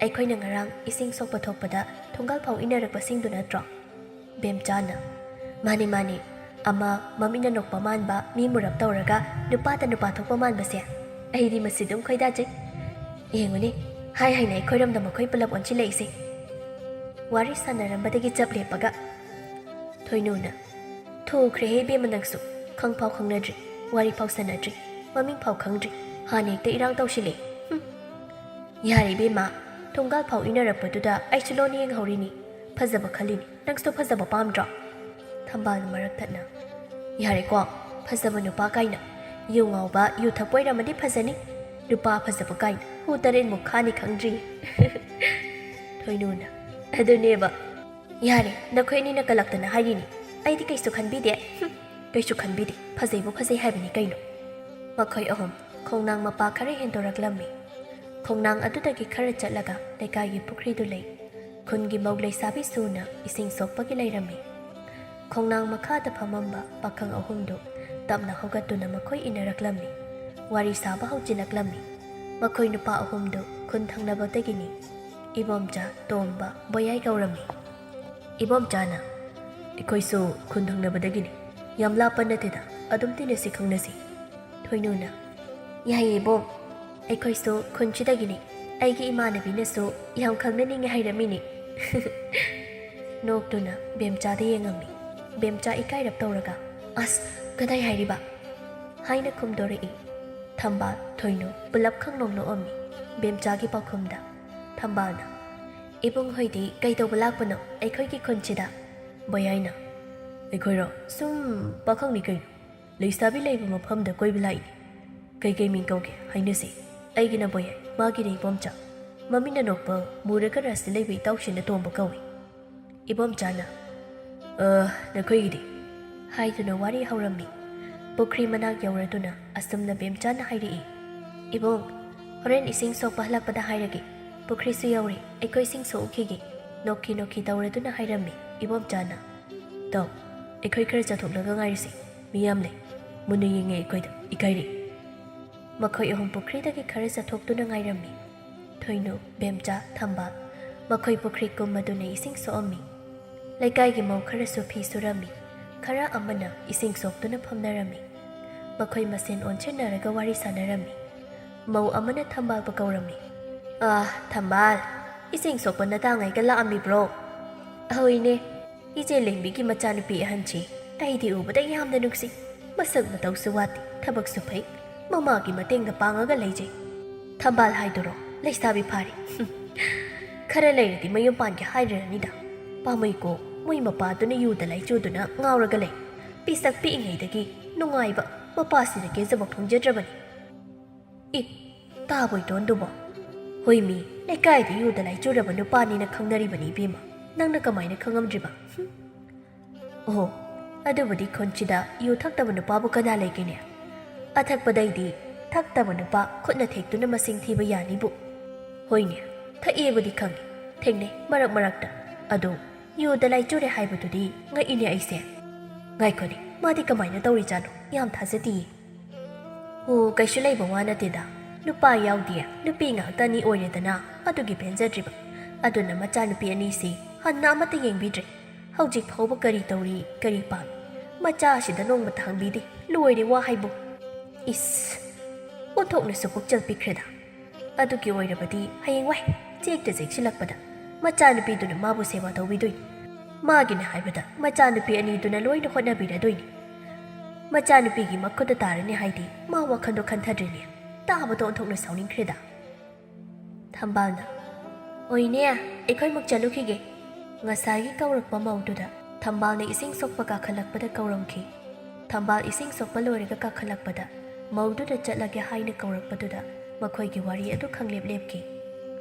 ꯑꯩꯈꯣꯏꯅ ꯉꯔꯥꯡ ꯏꯁꯤꯡ ꯁꯣꯛꯄ ꯊꯣꯛꯄꯗ ꯊꯣꯡꯒꯥꯜ ꯐꯥꯎ ꯏꯟꯅꯔꯛꯄꯁꯤꯡꯗꯨ ꯅꯠꯇ꯭ꯔꯣ?" ꯕꯦꯝꯆꯥꯅ, "ꯃꯥꯅꯤ, ꯃꯥꯅꯤ, ꯑꯃ ꯃꯃꯤꯠꯅ ꯅꯣꯛꯄ ꯃꯥꯟꯕ, ꯃꯤ ꯃꯨꯔꯞ ꯇꯧꯔꯒ ꯅꯨꯄꯥꯗ ꯅꯨꯄꯥ ꯊꯣꯛꯄ ꯃꯥꯟꯕꯁꯦ"꯫ ꯑꯩꯗꯤ ꯃꯁꯤ ꯑꯗꯨꯝ ꯈꯣꯏꯗꯥꯖꯩ꯫ ꯌꯦꯡꯉꯨꯅꯦ, ꯍꯥꯏ ꯍꯥꯏꯅ ꯑꯩꯈꯣꯏꯔꯣꯝꯗ ꯃꯈꯣꯏ ꯄꯨꯂꯞ ꯑꯣꯟꯁꯤꯜꯂꯛꯏꯁꯦ꯫ ꯋꯥꯔꯤ ꯁꯥꯟꯅꯔꯝꯕꯗꯒꯤ ꯆꯞ ꯂꯦꯞꯄꯒ꯫ ꯊꯣꯏꯅꯨꯅ, "ꯊꯨꯈ꯭ꯔꯦꯍꯦ ꯏꯕꯦꯝꯃ ꯅꯪꯁꯨ, ꯈꯪꯐꯥꯎ ꯈꯪꯅꯗ꯭ꯔꯤ, ꯋꯥꯔꯤ ꯐꯥꯎ ꯁꯥꯟꯅꯗ꯭ꯔꯤ, ꯃꯃꯤꯡ ꯐꯥꯎ ꯈꯪꯗ꯭ꯔꯤ, ꯍꯥꯟꯅ ꯍꯦꯛꯇ ꯏꯔꯥꯡ ꯇꯧꯁꯤꯜꯂꯛꯑꯦ꯫ ꯍꯨꯝ꯫ ꯌꯥꯔꯦ ꯏꯕꯦꯝꯃ, ꯊꯣꯡꯒꯥꯜ ꯐꯥꯎ ꯏꯟꯅꯔꯛꯄꯗꯨꯗ ꯑꯩꯁꯨ ꯂꯣꯟ ꯌꯦꯡꯍꯧꯔꯤꯅꯤ, ꯐꯖꯕ ꯈꯜꯂꯤꯅꯤ, ꯅꯪꯁꯨ ꯐꯖꯕ ꯄꯥꯝꯗ꯭ꯔꯣ?" ꯊꯝꯕꯥꯜ ꯃꯔꯛ ꯊꯠꯅ, "ꯌꯥꯔꯦꯀꯣ, ꯐꯖꯕ ꯅꯨꯄꯥ ꯀꯥꯏꯅ, ꯌꯨ ꯉꯥꯎꯕ, ꯌꯨ ꯊꯛꯄ ꯑꯣꯏꯔꯝꯃꯗꯤ ꯐꯖꯅꯤ, ꯅꯨꯄꯥ ꯐꯖꯕ ꯀꯥꯏꯅ ꯍꯨ ꯇꯔꯦꯠꯃꯨꯛ ꯈꯥꯅꯤ ꯈꯪꯗ꯭ꯔꯤ꯫" ꯊꯣꯏꯅꯨꯅ, "ꯑꯗꯨꯅꯦꯕ꯫ ꯌꯥꯔꯦ, ꯅꯈꯣꯏ ꯑꯅꯤꯅ ꯀꯜꯂꯛꯇꯅ ꯍꯥꯏꯔꯤꯅꯤ, ꯑꯩꯗꯤ ꯀꯩꯁꯨ ꯈꯟꯕꯤꯗꯦ꯫ ꯍꯨꯝ, ꯀꯩꯁꯨ ꯈꯟꯕꯤꯗꯦ, ꯐꯖꯩꯕꯨ ꯐꯖꯩ ꯍꯥꯏꯕꯅꯤ ꯀꯩꯅꯣ꯫" ꯃꯈꯣꯏ ꯑꯍꯨꯝ ꯈꯣꯡꯅꯥꯡ ꯃꯄꯥ ꯈꯔ ꯍꯦꯟꯗꯣꯔꯛꯂꯝꯃꯤ꯫ ꯈꯣꯡꯅꯥꯡ ꯑꯗꯨꯗꯒꯤ ꯈꯔ ꯆꯠꯂꯒ ꯂꯩꯀꯥꯏꯒꯤ ꯄꯨꯈ꯭ꯔꯤꯗꯨ ꯂꯩ꯫ ꯈꯨꯟꯒꯤ ꯃꯧ ꯂꯩꯁꯥꯕꯤ ꯁꯨꯅ ꯏꯁꯤꯡ ꯁꯣꯛꯄꯒꯤ ꯂꯩꯔꯝꯃꯤ꯫ ꯈꯣꯡꯅꯥꯡ ꯃꯈꯥꯗ ꯐꯝꯃꯝꯕ ꯄꯥꯈꯪ ꯑꯍꯨꯝꯗꯨ ꯇꯞꯅ ꯍꯧꯒꯠꯇꯨꯅ ꯃꯈꯣꯏ ꯏꯟꯅꯔꯛꯂꯝꯃꯤ꯫ ꯋꯥꯔꯤ ꯁꯥꯕ ꯍꯧꯖꯤꯜꯂꯛꯂꯝꯃꯤ꯫ ꯃꯈꯣꯏ ꯅꯨꯄꯥ ꯑꯍꯨꯝꯗꯨ ꯈꯨꯟ ꯊꯪꯅꯕꯗꯒꯤꯅꯤ꯫ ꯏꯕꯣꯝꯆꯥ, ꯇꯣꯝꯕ, ꯕꯣꯌꯥꯏ ꯀꯧꯔꯝꯃꯤ꯫ ꯏꯕꯣꯝꯆꯥꯅ, "ꯑꯩꯈꯣꯏꯁꯨ ꯈꯨꯟ ꯊꯪꯅꯕꯗꯒꯤꯅꯤ꯫ ꯌꯥꯝ ꯂꯥꯞꯄ ꯅꯠꯇꯦꯗ, ꯑꯗꯨꯝ ꯇꯤꯟꯅꯁꯤ ꯈꯪꯅꯁꯤ꯫" ꯊꯣꯏꯅꯨꯅ, "ꯌꯥꯏꯌꯦ ꯏꯕꯣꯝ, ꯑꯩꯈꯣꯏꯁꯨ ꯈꯨꯟꯁꯤꯗꯒꯤꯅꯤ꯫ ꯑꯩꯒꯤ ꯏꯃꯥꯟꯅꯕꯤꯅꯁꯨ ꯌꯥꯝ ꯈꯪꯅꯅꯤꯡꯉꯦ ꯍꯥꯏꯔꯝꯃꯤꯅꯤ꯫" ꯅꯣꯛꯇꯨꯅ ꯕꯦꯝꯆꯥꯗ ꯌꯦꯡꯉꯝꯃꯤ꯫ ꯕꯦꯝꯆꯥ ꯏꯀꯥꯏꯔꯞ ꯇꯧꯔꯒ, "ꯑꯁ, ꯀꯗꯥꯏ ꯍꯥꯏꯔꯤꯕ?" ꯍꯥꯏꯅ ꯈꯨꯝꯗꯣꯔꯛꯏ꯫ ꯊꯝꯕꯥꯜ, ꯊꯣꯏꯅꯨ ꯄꯨꯂꯞ ꯈꯪꯅꯣꯛ ꯅꯣꯛꯑꯝꯃꯤ ꯕꯦꯝꯆꯥꯒꯤ ꯄꯥꯎꯈꯨꯝꯗ꯫ ꯊꯝꯕꯥꯜꯅ, "ꯏꯕꯨꯡ ꯍꯣꯏꯗꯤ ꯀꯩꯗꯧꯕ ꯂꯥꯛꯄꯅꯣ ꯑꯩꯈꯣꯏꯒꯤ ꯈꯨꯟꯁꯤꯗ?" ꯕꯣꯌꯥꯏꯅ, "ꯑꯩꯈꯣꯏꯔꯣ? ꯁꯨꯝ ꯄꯥꯈꯪꯅꯤ ꯀꯩꯅꯣ꯫ ꯂꯩꯁꯥꯕꯤ ꯂꯩꯕ ꯃꯐꯝꯗ ꯀꯣꯏꯕ ꯂꯥꯛꯏꯅꯤ꯫ ꯀꯩꯀꯩ ꯃꯤꯡ ꯀꯧꯒꯦ ꯍꯥꯏꯅꯁꯤ꯫ ꯑꯩꯒꯤꯅ ꯕꯣꯌꯥꯏ, ꯃꯥꯒꯤꯅ ꯏꯕꯣꯝꯆꯥ꯫ ꯃꯃꯤꯠꯅ ꯅꯣꯛꯄ ꯃꯨꯔꯒ ꯔꯥꯁꯤ ꯂꯩꯕ ꯏꯇꯥꯎꯁꯤꯅ ꯇꯣꯝꯕ ꯀꯧꯏ꯫" ꯏꯕꯣꯝꯆꯥꯅ, "ꯑ, ꯅꯈꯣꯏꯒꯤꯗꯤ?" ꯍꯥꯏꯗꯨꯅ ꯋꯥꯔꯤ ꯍꯧꯔꯝꯃꯤ꯫ ꯄꯨꯈ꯭ꯔꯤ ꯃꯅꯥꯛ ꯌꯧꯔꯗꯨꯅ ꯑꯁꯨꯝꯅ ꯕꯦꯝꯆꯥꯅ ꯍꯥꯏꯔꯛꯏ, "ꯏꯕꯣꯝ, ꯍꯣꯔꯦꯟ ꯏꯁꯤꯡ ꯁꯣꯛꯄ ꯍꯜꯂꯛꯄꯗ ꯍꯥꯏꯔꯒꯦ꯫ ꯄꯨꯈ꯭ꯔꯤꯁꯨ ꯌꯧꯔꯦ, ꯑꯩꯈꯣꯏ ꯏꯁꯤꯡ ꯁꯣꯛꯎꯈꯤꯒꯦ꯫" ꯅꯣꯛꯈꯤ ꯅꯣꯛꯈꯤ ꯇꯧꯔꯗꯨꯅ ꯍꯥꯏꯔꯝꯃꯤ ꯏꯕꯣꯝꯆꯥꯅ꯫ "ꯇꯧ, ꯑꯩꯈꯣꯏ ꯈꯔ ꯆꯠꯊꯣꯛꯂꯒ ꯉꯥꯏꯔꯁꯤ꯫ ꯃꯤ ꯌꯥꯝ ꯂꯩ꯫ ꯃꯨꯟꯅ ꯌꯦꯡꯉꯦ ꯑꯩꯈꯣꯏꯗ, ꯏꯀꯥꯏꯔꯦ꯫" ꯃꯈꯣꯏ ꯑꯍꯨꯝ ꯄꯨꯈ꯭ꯔꯤꯗꯒꯤ ꯈꯔ ꯆꯠꯊꯣꯛꯇꯨꯅ ꯉꯥꯏꯔꯝꯃꯤ꯫ ꯊꯣꯏꯅꯨ, ꯕꯦꯝꯆꯥ, ꯊꯝꯕꯥꯜ꯫ ꯃꯈꯣꯏ ꯄꯨꯈ꯭ꯔꯤ ꯀꯨꯝꯃꯗꯨꯅ ꯏꯁꯤꯡ ꯁꯣꯛꯑꯝꯃꯤ꯫ ꯂꯩꯀꯥꯏꯒꯤ ꯃꯧ ꯈꯔꯁꯨ ꯐꯤ ꯁꯨꯔꯝꯃꯤ꯫ ꯈꯔ ꯑꯃꯅ ꯏꯁꯤꯡ ꯁꯣꯛꯇꯨꯅ ꯐꯝꯅꯔꯝꯃꯤ꯫ ꯃꯈꯣꯏ ꯃꯁꯦꯟ ꯑꯣꯟꯁꯤꯟꯅꯔꯒ ꯋꯥꯔꯤ ꯁꯥꯟꯅꯔꯝꯃꯤ꯫ ꯃꯧ ꯑꯃꯅ ꯊꯝꯕꯥꯜꯕꯨ ꯀꯧꯔꯝꯃꯤ꯫ "ꯑꯥ, ꯊꯝꯕꯥꯜ, ꯏꯁꯤꯡ ꯁꯣꯛꯄ ꯅꯇꯥꯉꯥꯏꯒ ꯂꯥꯛꯑꯝꯃꯤꯕ꯭ꯔꯣ?" "ꯑꯍꯣꯏꯅꯦ, ꯏꯆꯦ ꯂꯦꯡꯕꯤꯒꯤ ꯃꯆꯥꯅꯨꯄꯤ ꯑꯍꯟꯁꯤ ꯑꯩꯗꯤ ꯎꯕꯗ ꯌꯥꯝꯅ ꯅꯨꯡꯁꯤ꯫ ꯃꯁꯛ ꯃꯇꯧꯁꯨ ꯋꯥꯠꯇꯦ, ꯊꯕꯛꯁꯨ ꯐꯩ, ꯃꯃꯥꯒꯤ ꯃꯇꯦꯡꯗ ꯄꯥꯡꯉꯒ ꯂꯩꯖꯩ꯫ ꯊꯝꯕꯥꯜ ꯍꯥꯏꯗꯨꯔꯣ, ꯂꯩꯁꯥꯕꯤ ꯐꯥꯔꯦ꯫ ꯈꯔ ꯂꯩꯔꯗꯤ ꯃꯌꯨꯝ ꯄꯥꯟꯒꯦ ꯍꯥꯏꯔꯔꯅꯤꯗ꯫ ꯄꯥꯝꯃꯨꯏꯀꯣ, ꯃꯣꯏ ꯃꯄꯥꯗꯨꯅ ꯌꯨꯗ ꯂꯥꯏꯆꯨꯗꯨꯅ ꯉꯥꯎꯔꯒ ꯂꯩ꯫ ꯄꯤꯁꯛ ꯄꯤꯛꯏꯉꯩꯗꯒꯤ ꯅꯨꯡꯉꯥꯏꯕ ꯃꯄꯥꯁꯤꯗ ꯀꯦꯖꯕ ꯐꯪꯖꯗ꯭ꯔꯕꯅꯤ꯫ ꯏ, ꯇꯥꯕꯣꯏ ꯇꯣꯟꯗꯨꯕꯣ? ꯍꯣꯏ ꯃꯤ, ꯂꯩꯀꯥꯏꯗ ꯌꯨꯗ ꯂꯥꯏꯆꯨꯔꯕ ꯅꯨꯄꯥꯅꯤꯅ ꯈꯪꯅꯔꯤꯕꯅꯤ ꯏꯕꯦꯝꯃ꯫ ꯅꯪꯅ ꯀꯃꯥꯏꯅ ꯈꯪꯉꯝꯗ꯭ꯔꯤꯕ? ꯍꯨꯝ꯫ ꯑꯣꯍꯣ, ꯑꯗꯨꯕꯨꯗꯤ ꯈꯨꯟꯁꯤꯗ ꯌꯨ ꯊꯛꯇꯕ ꯅꯨꯄꯥꯕꯨ ꯀꯅꯥ ꯂꯩꯒꯦꯅꯦ? ꯑꯊꯛꯄꯗꯩꯗꯤ ꯊꯛꯇꯕ ꯅꯨꯄꯥ ꯈꯨꯠꯅ ꯊꯦꯛꯇꯨꯅ ꯃꯁꯤꯡ ꯊꯤꯕ ꯌꯥꯅꯤꯕꯨ꯫ ꯍꯣꯏꯅꯦ, ꯊꯛꯑꯦꯕꯨꯗꯤ ꯈꯪꯉꯤ, ꯊꯦꯡꯅꯩ ꯃꯔꯛ ꯃꯔꯛꯇ꯫ ꯑꯗꯣ ꯌꯨꯗ ꯂꯥꯏꯆꯨꯔꯦ ꯍꯥꯏꯕꯗꯨꯗꯤ ꯉꯛꯏꯅꯦ ꯑꯩꯁꯦ꯫ ꯉꯥꯏꯈꯣꯅꯦ, ꯃꯥꯗꯤ ꯀꯃꯥꯏꯅ ꯇꯧꯔꯤꯖꯥꯠꯅꯣ? ꯌꯥꯝ ꯊꯥꯖꯗꯤꯌꯦ꯫ ꯑꯣ, ꯀꯩꯁꯨ ꯂꯩꯕ ꯋꯥ ꯅꯠꯇꯦꯗ꯫ ꯅꯨꯄꯥ ꯌꯥꯎꯗꯦ, ꯅꯨꯄꯤ ꯉꯥꯛꯇꯅꯤ ꯑꯣꯏꯔꯦꯗꯅ, ꯑꯗꯨꯒꯤ ꯄꯦꯟꯖꯗ꯭ꯔꯤꯕ꯫ ꯑꯗꯨꯅ ꯃꯆꯥꯅꯨꯄꯤ ꯑꯅꯤꯁꯤ ꯍꯟꯅ ꯑꯃꯠꯇ ꯌꯦꯡꯕꯤꯗ꯭ꯔꯦ꯫ ꯍꯧꯖꯤꯛ ꯐꯥꯎꯕ ꯀꯔꯤ ꯇꯧꯔꯤ, ꯀꯔꯤ ꯄꯥꯝꯃꯤ? ꯃꯆꯥꯁꯤꯗ ꯅꯣꯡꯃꯇ ꯍꯪꯕꯤꯗꯦ꯫ ꯂꯣꯏꯔꯦ ꯋꯥ ꯍꯥꯏꯕꯨ꯫ ꯏꯁ, ꯑꯣꯟꯊꯣꯛꯅꯁꯨ ꯄꯨꯛꯆꯦꯜ ꯄꯤꯛꯈ꯭ꯔꯦꯗ꯫ ꯑꯗꯨꯒꯤ ꯑꯣꯏꯔꯕꯗꯤ ꯍꯌꯦꯡꯋꯥꯏ ꯆꯦꯛꯇ ꯆꯦꯛꯁꯤꯜꯂꯛꯄꯗ ꯃꯆꯥꯅꯨꯄꯤꯗꯨꯅ ꯃꯥꯕꯨ ꯁꯦꯕꯥ ꯇꯧꯕꯤꯗꯣꯏꯅꯤ꯫ ꯃꯥꯒꯤꯅ ꯍꯥꯏꯕꯗ ꯃꯆꯥꯅꯨꯄꯤ ꯑꯅꯤꯗꯨꯅ ꯂꯣꯏꯅ ꯍꯣꯠꯅꯕꯤꯔꯗꯣꯏꯅꯤ꯫ ꯃꯆꯥꯅꯨꯄꯤꯒꯤ ꯃꯈꯨꯠꯇ ꯇꯥꯔꯅꯤ ꯍꯥꯏꯗꯤ ꯃꯥ ꯋꯥꯈꯜꯗꯣ ꯈꯟꯊꯗ꯭ꯔꯤꯅꯦ꯫ ꯇꯥꯕꯗ ꯑꯣꯟꯊꯣꯛꯅ ꯁꯥꯎꯅꯤꯡꯈ꯭ꯔꯦꯗ꯫ ꯊꯝꯕꯥꯜꯅ, "ꯑꯣꯏꯅꯦ, ꯑꯩꯈꯣꯏꯃꯨꯛ ꯆꯠꯂꯨꯈꯤꯒꯦ꯫" ꯉꯁꯥꯏꯒꯤ ꯀꯧꯔꯛꯄ ꯃꯧꯗꯨꯗ ꯊꯝꯕꯥꯜꯅ ꯏꯁꯤꯡ ꯁꯣꯛꯄ ꯀꯥꯈꯠꯂꯛꯄꯗ ꯀꯧꯔꯝꯈꯤ꯫ ꯊꯝꯕꯥꯜ ꯏꯁꯤꯡ ꯁꯣꯛꯄ ꯂꯣꯏꯔꯒ ꯀꯥꯈꯠꯂꯛꯄꯗ ꯃꯧꯗꯨꯗ ꯆꯠꯂꯒꯦ ꯍꯥꯏꯅ ꯀꯧꯔꯛꯄꯗꯨꯗ ꯃꯈꯣꯏꯒꯤ ꯋꯥꯔꯤ ꯑꯗꯨ ꯈꯪꯂꯦꯞ ꯂꯦꯞꯈꯤ꯫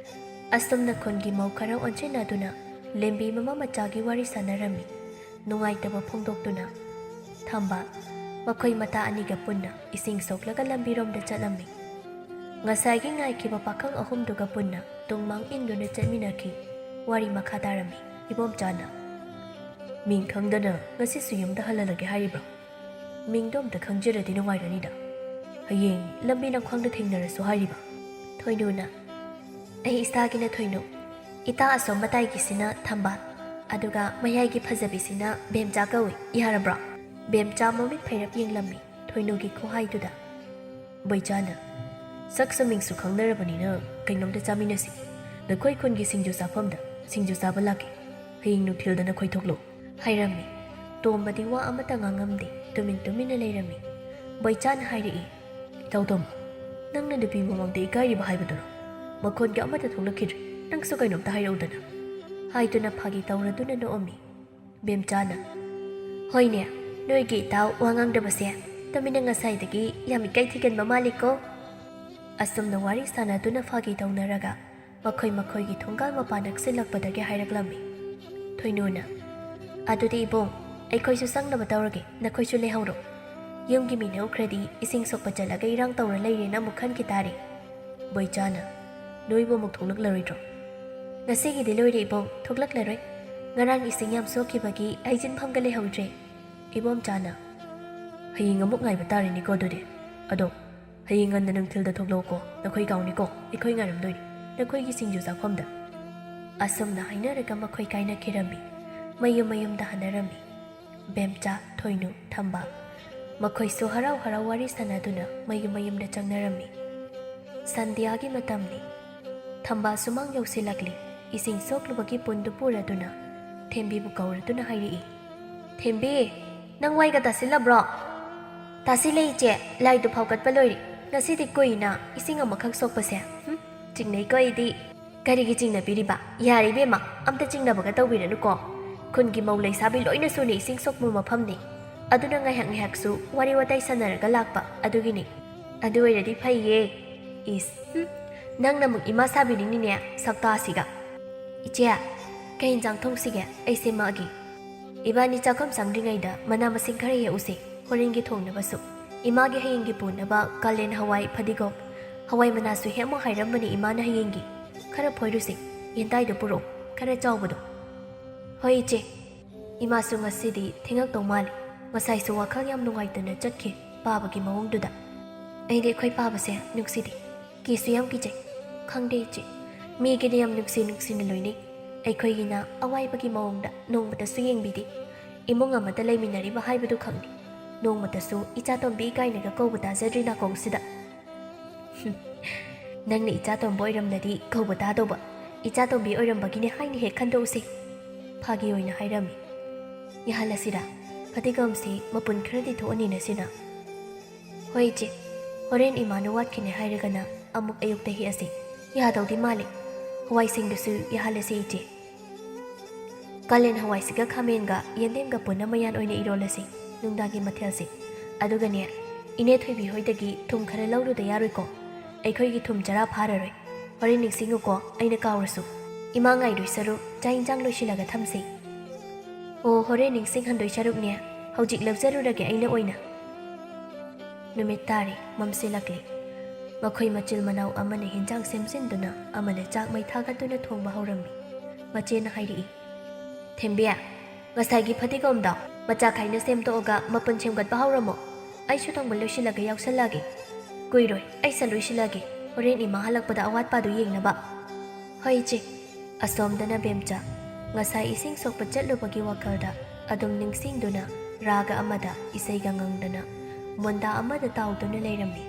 ꯑꯁꯨꯝꯅ ꯈꯨꯟꯒꯤ ꯃꯧ ꯈꯔ ꯑꯣꯟꯁꯤꯟꯅꯗꯨꯅ ꯂꯦꯝꯕꯤ ꯃꯃꯥ ꯃꯆꯥꯒꯤ ꯋꯥꯔꯤ ꯁꯥꯟꯅꯔꯝꯃꯤ꯫ ꯅꯨꯡꯉꯥꯏꯇꯕ ꯐꯣꯡꯗꯣꯛꯇꯨꯅ ꯊꯝꯕꯥꯜ ꯃꯈꯣꯏ ꯃꯇꯥ ꯑꯅꯤꯒ ꯄꯨꯟꯅ ꯏꯁꯤꯡ ꯁꯣꯛꯂꯒ ꯂꯝꯕꯤꯔꯣꯝꯗ ꯆꯠꯂꯝꯃꯤ꯫ ꯉꯁꯥꯏꯒꯤ ꯉꯥꯏꯈꯤꯕ ꯄꯥꯈꯪ ꯑꯍꯨꯝꯗꯨꯒ ꯄꯨꯟꯅ ꯇꯨꯡ ꯃꯥꯡ ꯏꯟꯗꯨꯅ ꯆꯠꯃꯤꯟꯅꯈꯤ꯫ ꯋꯥꯔꯤ ꯃꯈꯥ ꯇꯥꯔꯝꯃꯤ꯫ ꯏꯕꯣꯝꯆꯥꯅ, "ꯃꯤꯡ ꯈꯪꯗꯅ ꯉꯁꯤꯁꯨ ꯌꯨꯝꯗ ꯍꯜꯍꯜꯂꯒꯦ ꯍꯥꯏꯔꯤꯕ꯭ꯔꯣ? ꯃꯤꯡꯗꯣ ꯑꯝꯇ ꯈꯪꯖꯔꯗꯤ ꯅꯨꯡꯉꯥꯏꯔꯅꯤꯗ꯫ ꯍꯌꯦꯡ ꯂꯝꯕꯤ ꯂꯝꯈꯥꯡꯗ ꯊꯦꯡꯅꯔꯁꯨ" ꯍꯥꯏꯔꯤꯕ꯫ ꯊꯣꯏꯅꯨꯅ, "ꯑꯩ ꯏꯁꯥꯒꯤꯅ ꯊꯣꯏꯅꯨ, ꯏꯇꯥ ꯑꯁꯣꯝ ꯃꯇꯥꯏꯒꯤꯁꯤꯅ ꯊꯝꯕꯥꯜ, ꯑꯗꯨꯒ ꯃꯌꯥꯏꯒꯤ ꯐꯖꯕꯤꯁꯤꯅ ꯕꯦꯝꯆꯥ ꯀꯧꯏ, ꯌꯥꯔꯕ꯭ꯔꯣ?" ꯕꯦꯝꯆꯥ ꯃꯃꯤꯠ ꯐꯩꯔꯞ ꯌꯦꯡꯂꯝꯃꯤ ꯊꯣꯏꯅꯨꯒꯤ ꯈꯨꯍꯥꯏꯗꯨꯗ꯫ ꯕꯣꯏꯆꯥꯅ, ꯁꯛꯁꯨ ꯃꯤꯡꯁꯨ ꯈꯪꯅꯔꯕꯅꯤꯅ ꯀꯩꯅꯣꯝꯇ ꯆꯥꯃꯤꯟꯅꯁꯤ꯫ ꯅꯈꯣꯏ ꯈꯨꯟꯒꯤ ꯁꯤꯡꯖꯨ ꯆꯥꯐꯝꯗ ꯁꯤꯡꯖꯨ ꯆꯥꯕ ꯂꯥꯛꯀꯦ꯫ ꯍꯌꯦꯡ ꯅꯨꯡꯊꯤꯜꯗ ꯅꯈꯣꯏ ꯊꯣꯛꯂꯛꯎ," ꯍꯥꯏꯔꯝꯃꯤ꯫ ꯇꯣꯝꯕꯗꯤ ꯋꯥ ꯑꯃꯠꯇ ꯉꯥꯡꯉꯝꯗꯦ, ꯇꯨꯃꯤꯟ ꯇꯨꯃꯤꯟꯅ ꯂꯩꯔꯝꯃꯤ꯫ ꯕꯣꯏꯆꯥꯅ ꯍꯥꯏꯔꯛꯏ, "ꯏꯇꯥꯎ ꯇꯣꯝꯕ, ꯅꯪꯅ ꯅꯨꯄꯤ ꯃꯃꯥꯡꯗ ꯏꯀꯥꯏꯔꯤꯕ ꯍꯥꯏꯕꯗꯨꯔꯣ? ꯃꯈꯣꯟꯒ ꯑꯃꯠꯇ ꯊꯣꯛꯂꯛꯈꯤꯗ꯭ꯔꯦ꯫ ꯅꯪꯁꯨ ꯀꯩꯅꯣꯝꯇ ꯍꯥꯏꯔꯛꯎꯗꯅ," ꯍꯥꯏꯗꯨꯅ ꯐꯥꯒꯤ ꯇꯧꯔꯗꯨꯅ ꯅꯣꯛꯑꯝꯃꯤ꯫ ꯕꯦꯝꯆꯥꯅ, "ꯍꯣꯏꯅꯦ, ꯅꯣꯏꯒꯤ ꯏꯇꯥꯎ ꯋꯥ ꯉꯥꯡꯗꯕꯁꯦ ꯇꯨꯃꯤꯟꯅ ꯉꯁꯥꯏꯗꯒꯤ ꯌꯥꯝ ꯏꯀꯥꯏ ꯊꯤꯒꯟꯕ ꯃꯥꯜꯂꯤꯀꯣ?" ꯑꯁꯨꯝꯅ ꯋꯥꯔꯤ ꯁꯥꯟꯅꯗꯨꯅ ꯐꯥꯒꯤ ꯇꯧꯅꯔꯒ ꯃꯈꯣꯏ ꯃꯈꯣꯏꯒꯤ ꯊꯣꯡꯒꯥꯜ ꯃꯄꯥ ꯅꯛꯁꯤꯜꯂꯛꯄꯗꯒꯤ ꯍꯥꯏꯔꯛꯂꯝꯃꯤ꯫ ꯊꯣꯏꯅꯨꯅ, "ꯑꯗꯨꯗꯤ ꯏꯕꯨꯡ, ꯑꯩꯈꯣꯏꯁꯨ ꯆꯪꯅꯕ ꯇꯧꯔꯒꯦ, ꯅꯈꯣꯏꯁꯨ ꯂꯩꯍꯧꯔꯣ꯫ ꯌꯨꯝꯒꯤ ꯃꯤꯅ ꯎꯈ꯭ꯔꯗꯤ ꯏꯁꯤꯡ ꯁꯣꯛꯄ ꯆꯠꯂꯒ ꯏꯔꯥꯡ ꯇꯧꯔ ꯂꯩꯔꯦꯅ ꯑꯃꯨꯛ ꯈꯟꯈꯤ ꯇꯥꯔꯦ꯫" ꯕꯣꯏꯆꯥꯅ, "ꯅꯣꯏꯕꯨ ꯑꯃꯨꯛ ꯊꯣꯛꯂꯛꯂꯔꯣꯏꯗ꯭ꯔꯣ?" "ꯉꯁꯤꯒꯤꯗꯤ ꯂꯣꯏꯔꯦ ꯏꯕꯨꯡ, ꯊꯣꯛꯂꯛꯂꯔꯣꯏ꯫ ꯉꯔꯥꯡ ꯏꯁꯤꯡ ꯌꯥꯝ ꯁꯣꯛꯈꯤꯕꯒꯤ ꯍꯩꯖꯤꯟꯐꯝꯒ ꯂꯩꯍꯧꯗ꯭ꯔꯦ꯫" ꯏꯕꯣꯝꯆꯥꯅ, "ꯍꯌꯦꯡ ꯑꯃꯨꯛ ꯉꯥꯏꯕ ꯇꯥꯔꯦꯅꯦꯀꯣ ꯑꯗꯨꯗꯤ꯫ ꯑꯗꯣ ꯍꯌꯦꯡ ꯉꯟꯅ ꯅꯨꯡꯊꯤꯜꯗ ꯊꯣꯛꯂꯛꯎꯀꯣ, ꯅꯈꯣꯏ ꯀꯥꯎꯅꯤꯀꯣ, ꯑꯩꯈꯣꯏ ꯉꯥꯏꯔꯝꯗꯣꯏꯅꯤ ꯅꯈꯣꯏꯒꯤ ꯁꯤꯡꯖꯨ ꯆꯥꯐꯝꯗ꯫" ꯑꯁꯨꯝꯅ ꯍꯥꯏꯅꯔꯒ ꯃꯈꯣꯏ ꯀꯥꯏꯅꯈꯤꯔꯝꯃꯤ꯫ ꯃꯌꯨꯝ ꯃꯌꯨꯝꯗ ꯍꯟꯅꯔꯝꯃꯤ꯫ ꯕꯦꯝꯆꯥ, ꯊꯣꯏꯅꯨ, ꯊꯝꯕꯥꯜ ꯃꯈꯣꯏꯁꯨ ꯍꯔꯥꯎ ꯍꯔꯥꯎ ꯋꯥꯔꯤ ꯁꯥꯟꯅꯗꯨꯅ ꯃꯌꯨꯝ ꯃꯌꯨꯝꯗ ꯆꯪꯅꯔꯝꯃꯤ꯫ ꯁꯟꯙ꯭ꯌꯥꯒꯤ ꯃꯇꯝꯅꯤ꯫ ꯊꯝꯕꯥꯜ ꯁꯨꯃꯥꯡ ꯌꯧꯁꯤꯜꯂꯛꯂꯤ꯫ ꯏꯁꯤꯡ ꯁꯣꯛꯂꯨꯕꯒꯤ ꯄꯨꯟꯗꯨ ꯄꯨꯔꯗꯨꯅ ꯊꯦꯝꯕꯤꯕꯨ ꯀꯧꯔꯗꯨꯅ ꯍꯥꯏꯔꯛꯏ, "ꯊꯦꯝꯕꯤ, ꯅꯪ ꯋꯥꯏꯒ ꯇꯥꯁꯤꯜꯂꯕ꯭ꯔꯣ?" "ꯇꯥꯁꯤꯜꯂꯦ ꯏꯆꯦ, ꯂꯥꯏꯗꯨ ꯐꯥꯎꯒꯠꯄ ꯂꯣꯏꯔꯦ꯫ ꯉꯁꯤꯗꯤ ꯀꯨꯏꯅ ꯏꯁꯤꯡ ꯑꯃꯈꯛ ꯁꯣꯛꯄꯁꯦ, ꯍꯨꯝ, ꯆꯤꯡꯅꯩꯀꯣ ꯑꯩꯗꯤ꯫" "ꯀꯔꯤꯒꯤ ꯆꯤꯡꯅꯕꯤꯔꯤꯕ? ꯌꯥꯔꯦ ꯏꯕꯦꯝꯃ, ꯑꯝꯇ ꯆꯤꯡꯅꯕꯒ ꯇꯧꯕꯤꯔꯅꯨꯀꯣ꯫ ꯈꯨꯟꯒꯤ ꯃꯧ ꯂꯩꯁꯥꯕꯤ ꯂꯣꯏꯅ ꯁꯨꯅ ꯏꯁꯤꯡ ꯁꯣꯛꯄ ꯃꯐꯝꯅꯤ꯫ ꯑꯗꯨꯅ ꯉꯥꯏꯍꯥꯛ ꯉꯥꯏꯍꯥꯛꯁꯨ ꯋꯥꯔꯤ ꯋꯥꯇꯥꯏ ꯁꯥꯟꯅꯔꯒ ꯂꯥꯛꯄ ꯑꯗꯨꯒꯤꯅꯤ꯫" "ꯑꯗꯨ ꯑꯣꯏꯔꯗꯤ ꯐꯩꯌꯦ꯫" "ꯏꯁ, ꯍꯨꯝ, ꯅꯪꯅ ꯑꯃꯨꯛ ꯏꯃꯥ ꯁꯥꯕꯤꯅꯤꯡꯉꯤꯅꯦ ꯁꯛꯇꯥꯁꯤꯒ꯫" "ꯏꯆꯦ, ꯀꯩ ꯏꯟꯖꯥꯡ ꯊꯣꯡꯁꯤꯒꯦ? ꯑꯩ ꯁꯦꯝꯃꯛꯑꯒꯦ꯫" "ꯏꯕꯥꯅꯤ ꯆꯥꯛꯈꯨꯝ ꯆꯪꯗ꯭ꯔꯤꯉꯩꯗ ꯃꯅꯥ ꯃꯁꯤꯡ ꯈꯔ ꯍꯦꯛꯎꯁꯦ, ꯍꯣꯔꯦꯟꯒꯤ ꯊꯣꯡꯅꯕꯁꯨ꯫ ꯏꯃꯥꯒꯤ ꯍꯌꯦꯡꯒꯤ ꯄꯨꯅꯕ ꯀꯥꯂꯦꯟ ꯍꯋꯥꯏ, ꯐꯗꯤꯒꯣꯝ, ꯍꯋꯥꯏ ꯃꯅꯥꯁꯨ ꯍꯦꯛꯃꯨꯛ ꯍꯥꯏꯔꯝꯕꯅꯤ ꯏꯃꯥꯅ ꯍꯌꯦꯡꯒꯤ꯫ ꯈꯔ ꯐꯣꯏꯔꯨꯁꯦ, ꯌꯦꯟꯗꯥꯏꯗꯣ ꯄꯨꯔꯛꯑꯣ, ꯈꯔ ꯆꯥꯎꯕꯗꯣ꯫" "ꯍꯣꯏ ꯏꯆꯦ꯫" ꯏꯃꯥꯁꯨ ꯉꯁꯤꯗꯤ ꯊꯦꯡꯉꯛꯇꯧ ꯃꯥꯜꯂꯤ꯫ ꯉꯁꯥꯏꯁꯨ ꯋꯥꯈꯜ ꯌꯥꯝ ꯅꯨꯡꯉꯥꯏꯇꯅ ꯆꯠꯈꯤ ꯄꯥꯕꯒꯤ ꯃꯑꯣꯡꯗꯨꯗ꯫ ꯑꯩꯗꯤ ꯑꯩꯈꯣꯏ ꯄꯥꯕꯁꯦ ꯅꯨꯡꯁꯤꯗꯦ꯫ ꯀꯤꯁꯨ ꯌꯥꯝ ꯀꯤꯖꯩ꯫ ꯈꯪꯗꯦ ꯏꯆꯦ, ꯃꯤꯒꯤꯗꯤ ꯌꯥꯝ ꯅꯨꯡꯁꯤ ꯅꯨꯡꯁꯤꯅ ꯂꯣꯏꯅꯩ꯫ ꯑꯩꯈꯣꯏꯒꯤꯅ ꯑꯋꯥꯏꯕꯒꯤ ꯃꯑꯣꯡꯗ ꯅꯣꯡꯃꯇꯁꯨ ꯌꯦꯡꯕꯤꯗꯦ꯫ ꯏꯃꯨꯡ ꯑꯃꯗ ꯂꯩꯃꯤꯟꯅꯔꯤꯕ ꯍꯥꯏꯕꯗꯨ ꯈꯛꯅꯤ꯫ ꯅꯣꯡꯃꯇꯁꯨ ꯏꯆꯥ ꯇꯣꯝꯕꯤ ꯀꯥꯏꯅꯒ ꯀꯧꯕ ꯇꯥꯖꯗ꯭ꯔꯤ ꯅꯥꯀꯣꯡꯁꯤꯗ꯫ ꯅꯪꯅ ꯏꯆꯥ ꯇꯣꯝꯕ ꯑꯣꯏꯔꯝꯂꯗꯤ ꯀꯧꯕ ꯇꯥꯗꯧꯕ꯫ ꯏꯆꯥ ꯇꯣꯝꯕꯤ ꯑꯣꯏꯔꯝꯕꯒꯤꯅꯦ ꯍꯥꯏꯅ ꯍꯦꯛ ꯈꯟꯗꯣꯛꯎꯁꯦ꯫ ꯐꯥꯒꯤ ꯑꯣꯏꯅ ꯍꯥꯏꯔꯝꯃꯤ꯫ ꯌꯥꯍꯜꯂꯁꯤꯔꯥ? ꯐꯗꯤꯒꯣꯝꯁꯤ ꯃꯄꯨꯟ ꯈꯔꯗꯤ ꯊꯣꯛꯍꯟꯅꯤꯅ ꯁꯤꯅ꯫ ꯍꯣꯏ ꯏꯆꯦ, ꯍꯣꯔꯦꯟ ꯏꯃꯥꯅ ꯋꯥꯠꯈꯤꯅꯦ ꯍꯥꯏꯔꯒꯅ ꯑꯃꯨꯛ ꯑꯌꯨꯛꯇ ꯍꯦꯛꯑꯁꯤ꯫ ꯌꯥꯗꯧꯗꯤ ꯃꯥꯜꯂꯤ꯫ ꯍꯋꯥꯏꯁꯤꯡꯗꯨꯁꯨ ꯌꯥꯍꯜꯂꯁꯤ ꯏꯆꯦ꯫ ꯀꯥꯂꯦꯟ ꯍꯋꯥꯏꯁꯤꯒ ꯈꯥꯃꯦꯟꯒ ꯌꯦꯟꯗꯦꯝꯒ ꯄꯨꯟꯅ ꯃꯌꯥꯟ ꯑꯣꯏꯅ ꯏꯔꯣꯜꯂꯁꯤ ꯅꯨꯡꯗꯥꯡꯒꯤ ꯃꯊꯦꯜꯁꯤ꯫ ꯑꯗꯨꯒꯅꯦ, ꯏꯅꯦ ꯊꯣꯏꯕꯤ ꯍꯣꯏꯗꯒꯤ ꯊꯨꯝ ꯈꯔ ꯂꯧꯔꯨꯗ ꯌꯥꯔꯣꯏꯀꯣ꯫ ꯑꯩꯈꯣꯏꯒꯤ ꯊꯨꯝ ꯆꯔꯥ ꯐꯥꯔꯔꯣꯏ꯫ ꯍꯣꯔꯦꯟ ꯅꯤꯡꯁꯤꯡꯉꯨꯀꯣ, ꯑꯩꯅ ꯀꯥꯎꯔꯁꯨ꯫ ꯏꯃꯥ ꯉꯥꯏꯗꯣꯏ ꯁꯔꯨꯛ ꯆꯥꯛ ꯏꯟꯁꯥꯡ ꯂꯣꯏꯁꯤꯜꯂꯒ ꯊꯝꯁꯤ꯫ ꯑꯣ, ꯍꯣꯔꯦꯟ ꯅꯤꯡꯁꯤꯡꯍꯟꯗꯣꯏ ꯁꯔꯨꯛꯅꯦ, ꯍꯧꯖꯤꯛ ꯂꯧꯖꯔꯨꯔꯒꯦ ꯑꯩꯅ ꯑꯣꯏꯅ꯫ ꯅꯨꯃꯤꯠ ꯇꯥꯔꯦ, ꯃꯝꯁꯤꯜꯂꯛꯂꯦ꯫ ꯃꯈꯣꯏ ꯃꯆꯤꯜ ꯃꯅꯥꯎ ꯑꯃꯅ ꯍꯤꯟꯖꯥꯡ ꯁꯦꯝꯖꯤꯟꯗꯨꯅ, ꯑꯃꯅ ꯆꯥꯛ ꯃꯩ ꯊꯥꯒꯠꯇꯨꯅ ꯊꯣꯡꯕ ꯍꯧꯔꯝꯃꯤ꯫ ꯃꯆꯦꯅ ꯍꯥꯏꯔꯛꯏ, "ꯊꯦꯝꯕꯤ, ꯉꯁꯥꯏꯒꯤ ꯐꯗꯤꯒꯣꯝꯗꯣ ꯃꯆꯥ ꯈꯥꯏꯅ ꯁꯦꯝꯗꯣꯛꯑꯒ ꯃꯄꯨꯟ ꯁꯦꯝꯒꯠꯄ ꯍꯧꯔꯝꯃꯣ꯫ ꯑꯩꯁꯨ ꯊꯣꯡꯕ ꯂꯣꯏꯁꯤꯜꯂꯒ ꯌꯥꯎꯁꯜꯂꯛꯑꯒꯦ꯫ ꯀꯨꯏꯔꯣꯏ, ꯑꯩ ꯁꯠ ꯂꯣꯏꯁꯤꯜꯂꯛꯑꯒꯦ꯫ ꯍꯣꯔꯦꯟ ꯏꯃꯥ ꯍꯜꯂꯛꯄꯗ ꯑꯋꯥꯠꯄꯗꯨ ꯌꯦꯡꯅꯕ꯫" "ꯍꯣꯏ ꯏꯆꯦ꯫" ꯑꯁꯣꯝꯗꯅ ꯕꯦꯝꯆꯥ ꯉꯁꯥꯏ ꯏꯁꯤꯡ ꯁꯣꯛꯄ ꯆꯠꯂꯨꯕꯒꯤ ꯋꯥꯈꯜꯗ ꯑꯗꯨꯝ ꯅꯤꯡꯁꯤꯡꯗꯨꯅ ꯔꯥꯒ ꯑꯃꯗ ꯏꯁꯩꯒ ꯉꯪꯗꯅ ꯃꯣꯟꯗꯥ ꯑꯃꯗ ꯇꯥꯎꯗꯨꯅ ꯂꯩꯔꯝꯃꯤ꯫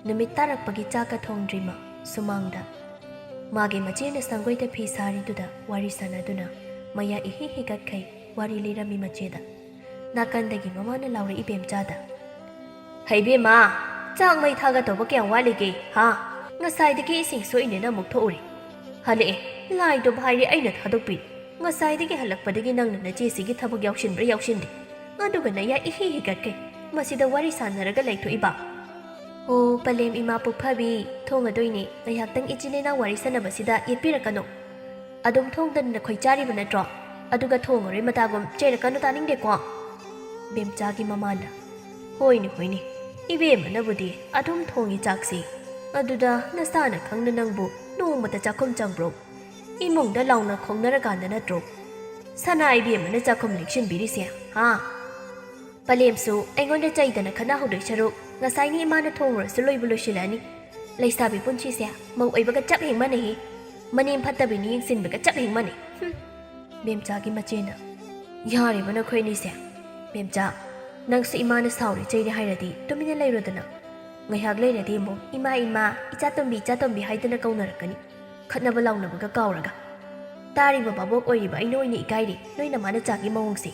ꯅꯨꯃꯤꯠ ꯇꯥꯔꯛꯄꯒꯤ ꯆꯥꯛꯀ ꯊꯣꯡꯗ꯭ꯔꯤꯃ ꯁꯨꯃꯥꯡꯗ ꯃꯥꯒꯤ ꯃꯆꯦꯅ ꯁꯪꯒꯣꯏꯗ ꯐꯤ ꯁꯥꯔꯤꯗꯨꯗ ꯋꯥꯔꯤ ꯁꯥꯟꯅꯗꯨꯅ ꯃꯌꯥ ꯏꯍꯤ ꯍꯤꯒꯠꯈꯩ ꯋꯥꯔꯤ ꯂꯤꯔꯝꯃꯤ ꯃꯆꯦꯗ꯫ ꯅꯥꯀꯟꯗꯒꯤ ꯃꯃꯥꯅ ꯂꯥꯎꯔꯛꯏ ꯕꯦꯝꯆꯥꯗ, "ꯍꯩꯕꯦꯝꯃ, ꯆꯥꯛ ꯃꯩ ꯊꯥꯒꯗꯧꯕ ꯀꯌꯥꯝ ꯋꯥꯠꯂꯤꯒꯦ, ꯍꯥ? ꯉꯁꯥꯏꯗꯒꯤ ꯏꯁꯤꯡ ꯁꯣꯛꯏꯅꯦꯅ ꯑꯃꯨꯛ ꯊꯣꯛꯎꯔꯦ꯫ ꯍꯜꯂꯛꯑꯦ, ꯂꯥꯏꯗꯨ ꯍꯥꯏꯔꯦ ꯑꯩꯅ ꯊꯥꯗꯣꯛꯄꯤꯔꯦ꯫ ꯉꯁꯥꯏꯗꯒꯤ ꯍꯜꯂꯛꯄꯗꯒꯤ ꯅꯪꯅ ꯅꯆꯦꯁꯤꯒꯤ ꯊꯕꯛ ꯌꯥꯎꯁꯤꯟꯕ꯭ꯔꯥ ꯌꯥꯎꯁꯤꯟꯗꯦ? ꯑꯗꯨꯒ ꯅꯌꯥ ꯏꯍꯤ ꯍꯤꯒꯠꯈꯩ ꯃꯁꯤꯗ ꯋꯥꯔꯤ ꯁꯥꯟꯅꯔꯒ ꯂꯩꯊꯣꯛꯏꯕ?" "ꯑꯣ, ꯄꯂꯦꯝ ꯏꯃꯥ ꯄꯨꯛꯐꯕꯤ, ꯊꯣꯡꯉꯗꯣꯏꯅꯦ꯫ ꯉꯥꯏꯍꯥꯛꯇꯪ ꯏꯆꯤꯜ ꯏꯅꯥꯎ ꯋꯥꯔꯤ ꯁꯥꯟꯅꯕꯁꯤꯗ ꯌꯦꯠꯄꯤꯔꯛꯀꯅꯨ꯫ ꯑꯗꯨꯝ ꯊꯣꯡꯗꯅ ꯅꯈꯣꯏ ꯆꯥꯔꯤꯕ ꯅꯠꯇ꯭ꯔꯣ? ꯑꯗꯨꯒ ꯊꯣꯡꯉꯔꯣꯏ ꯃꯇꯥꯒꯨꯝ ꯆꯩꯔꯛꯀꯅꯨ, ꯇꯥꯅꯤꯡꯗꯦꯀꯣ꯫" ꯕꯦꯝꯆꯥꯒꯤ ꯃꯃꯥꯅ, "ꯍꯣꯏꯅꯦ, ꯍꯣꯏꯅꯦ, ꯏꯕꯦꯝꯃꯅꯕꯨꯗꯤ ꯑꯗꯨꯝ ꯊꯣꯡꯉꯤ ꯆꯥꯛꯁꯤ꯫ ꯑꯗꯨꯗ ꯅꯁꯥꯅ ꯈꯪꯅ ꯅꯪꯕꯨ ꯅꯣꯡꯃꯇ ꯆꯥꯛꯈꯨꯝ ꯆꯪꯕ꯭ꯔꯣ? ꯏꯃꯨꯡꯗ ꯂꯥꯎꯅ ꯈꯣꯡꯅꯔꯀꯥꯟꯗ ꯅꯠꯇ꯭ꯔꯣ ꯁꯅꯥ ꯏꯕꯦꯝꯃꯅ ꯆꯥꯛꯈꯨꯝ ꯂꯦꯡꯁꯤꯟꯕꯤꯔꯤꯁꯦ, ꯍꯥ?" ꯄꯂꯦꯝꯁꯨ ꯑꯩꯉꯣꯟꯗ ꯆꯩꯗꯅ ꯈꯠꯅꯍꯧꯗꯣꯏ ꯁꯔꯨꯛ, ꯉꯁꯥꯏꯅ ꯏꯃꯥꯅ ꯊꯣꯡꯉꯨꯔꯁꯨ ꯂꯣꯏꯕꯨ ꯂꯣꯏꯁꯤꯜꯂꯛꯑꯅꯤ꯫ ꯂꯩꯁꯥꯕꯤ ꯄꯨꯟꯁꯤꯁꯦ ꯃꯧ ꯑꯣꯏꯕꯒ ꯆꯞ ꯍꯦꯛ ꯃꯥꯟꯅꯩꯍꯦ꯫ ꯃꯅꯦꯝ ꯐꯠꯇꯕꯤꯅ ꯌꯦꯡꯁꯤꯟꯕꯒ ꯆꯞ ꯍꯦꯛ ꯃꯥꯟꯅꯩ꯫ ꯍꯨꯝ꯫ ꯕꯦꯝꯆꯥꯒꯤ ꯃꯆꯦꯅ, "ꯌꯥꯔꯦꯕ ꯅꯈꯣꯏ ꯑꯅꯤꯁꯦ꯫ ꯕꯦꯝꯆꯥ, ꯅꯪꯁꯨ ꯏꯃꯥꯅ ꯁꯥꯎꯔꯦ ꯆꯩꯔꯦ ꯍꯥꯏꯔꯗꯤ ꯇꯨꯃꯤꯟꯅ ꯂꯩꯔꯣꯗꯅ꯫ ꯉꯥꯏꯍꯥꯛ ꯂꯩꯔꯗꯤ ꯑꯃꯨꯛ "ꯏꯃꯥ, ꯏꯃꯥ, ꯏꯆꯥ ꯇꯣꯝꯕꯤ, ꯏꯆꯥ ꯇꯣꯝꯕꯤ" ꯍꯥꯏꯗꯅ ꯀꯧꯅꯔꯛꯀꯅꯤ꯫ ꯈꯠꯅꯕ ꯂꯥꯎꯅꯕꯒ ꯀꯥꯎꯔꯒ꯫ ꯇꯥꯔꯤꯕ ꯚꯥꯕꯣꯛ ꯑꯣꯏꯔꯤꯕ ꯑꯩꯅ ꯑꯣꯏꯅ ꯏꯀꯥꯏꯔꯦ, ꯅꯣꯏ ꯅꯃꯥ ꯅꯆꯥꯒꯤ ꯃꯑꯣꯡꯁꯦ꯫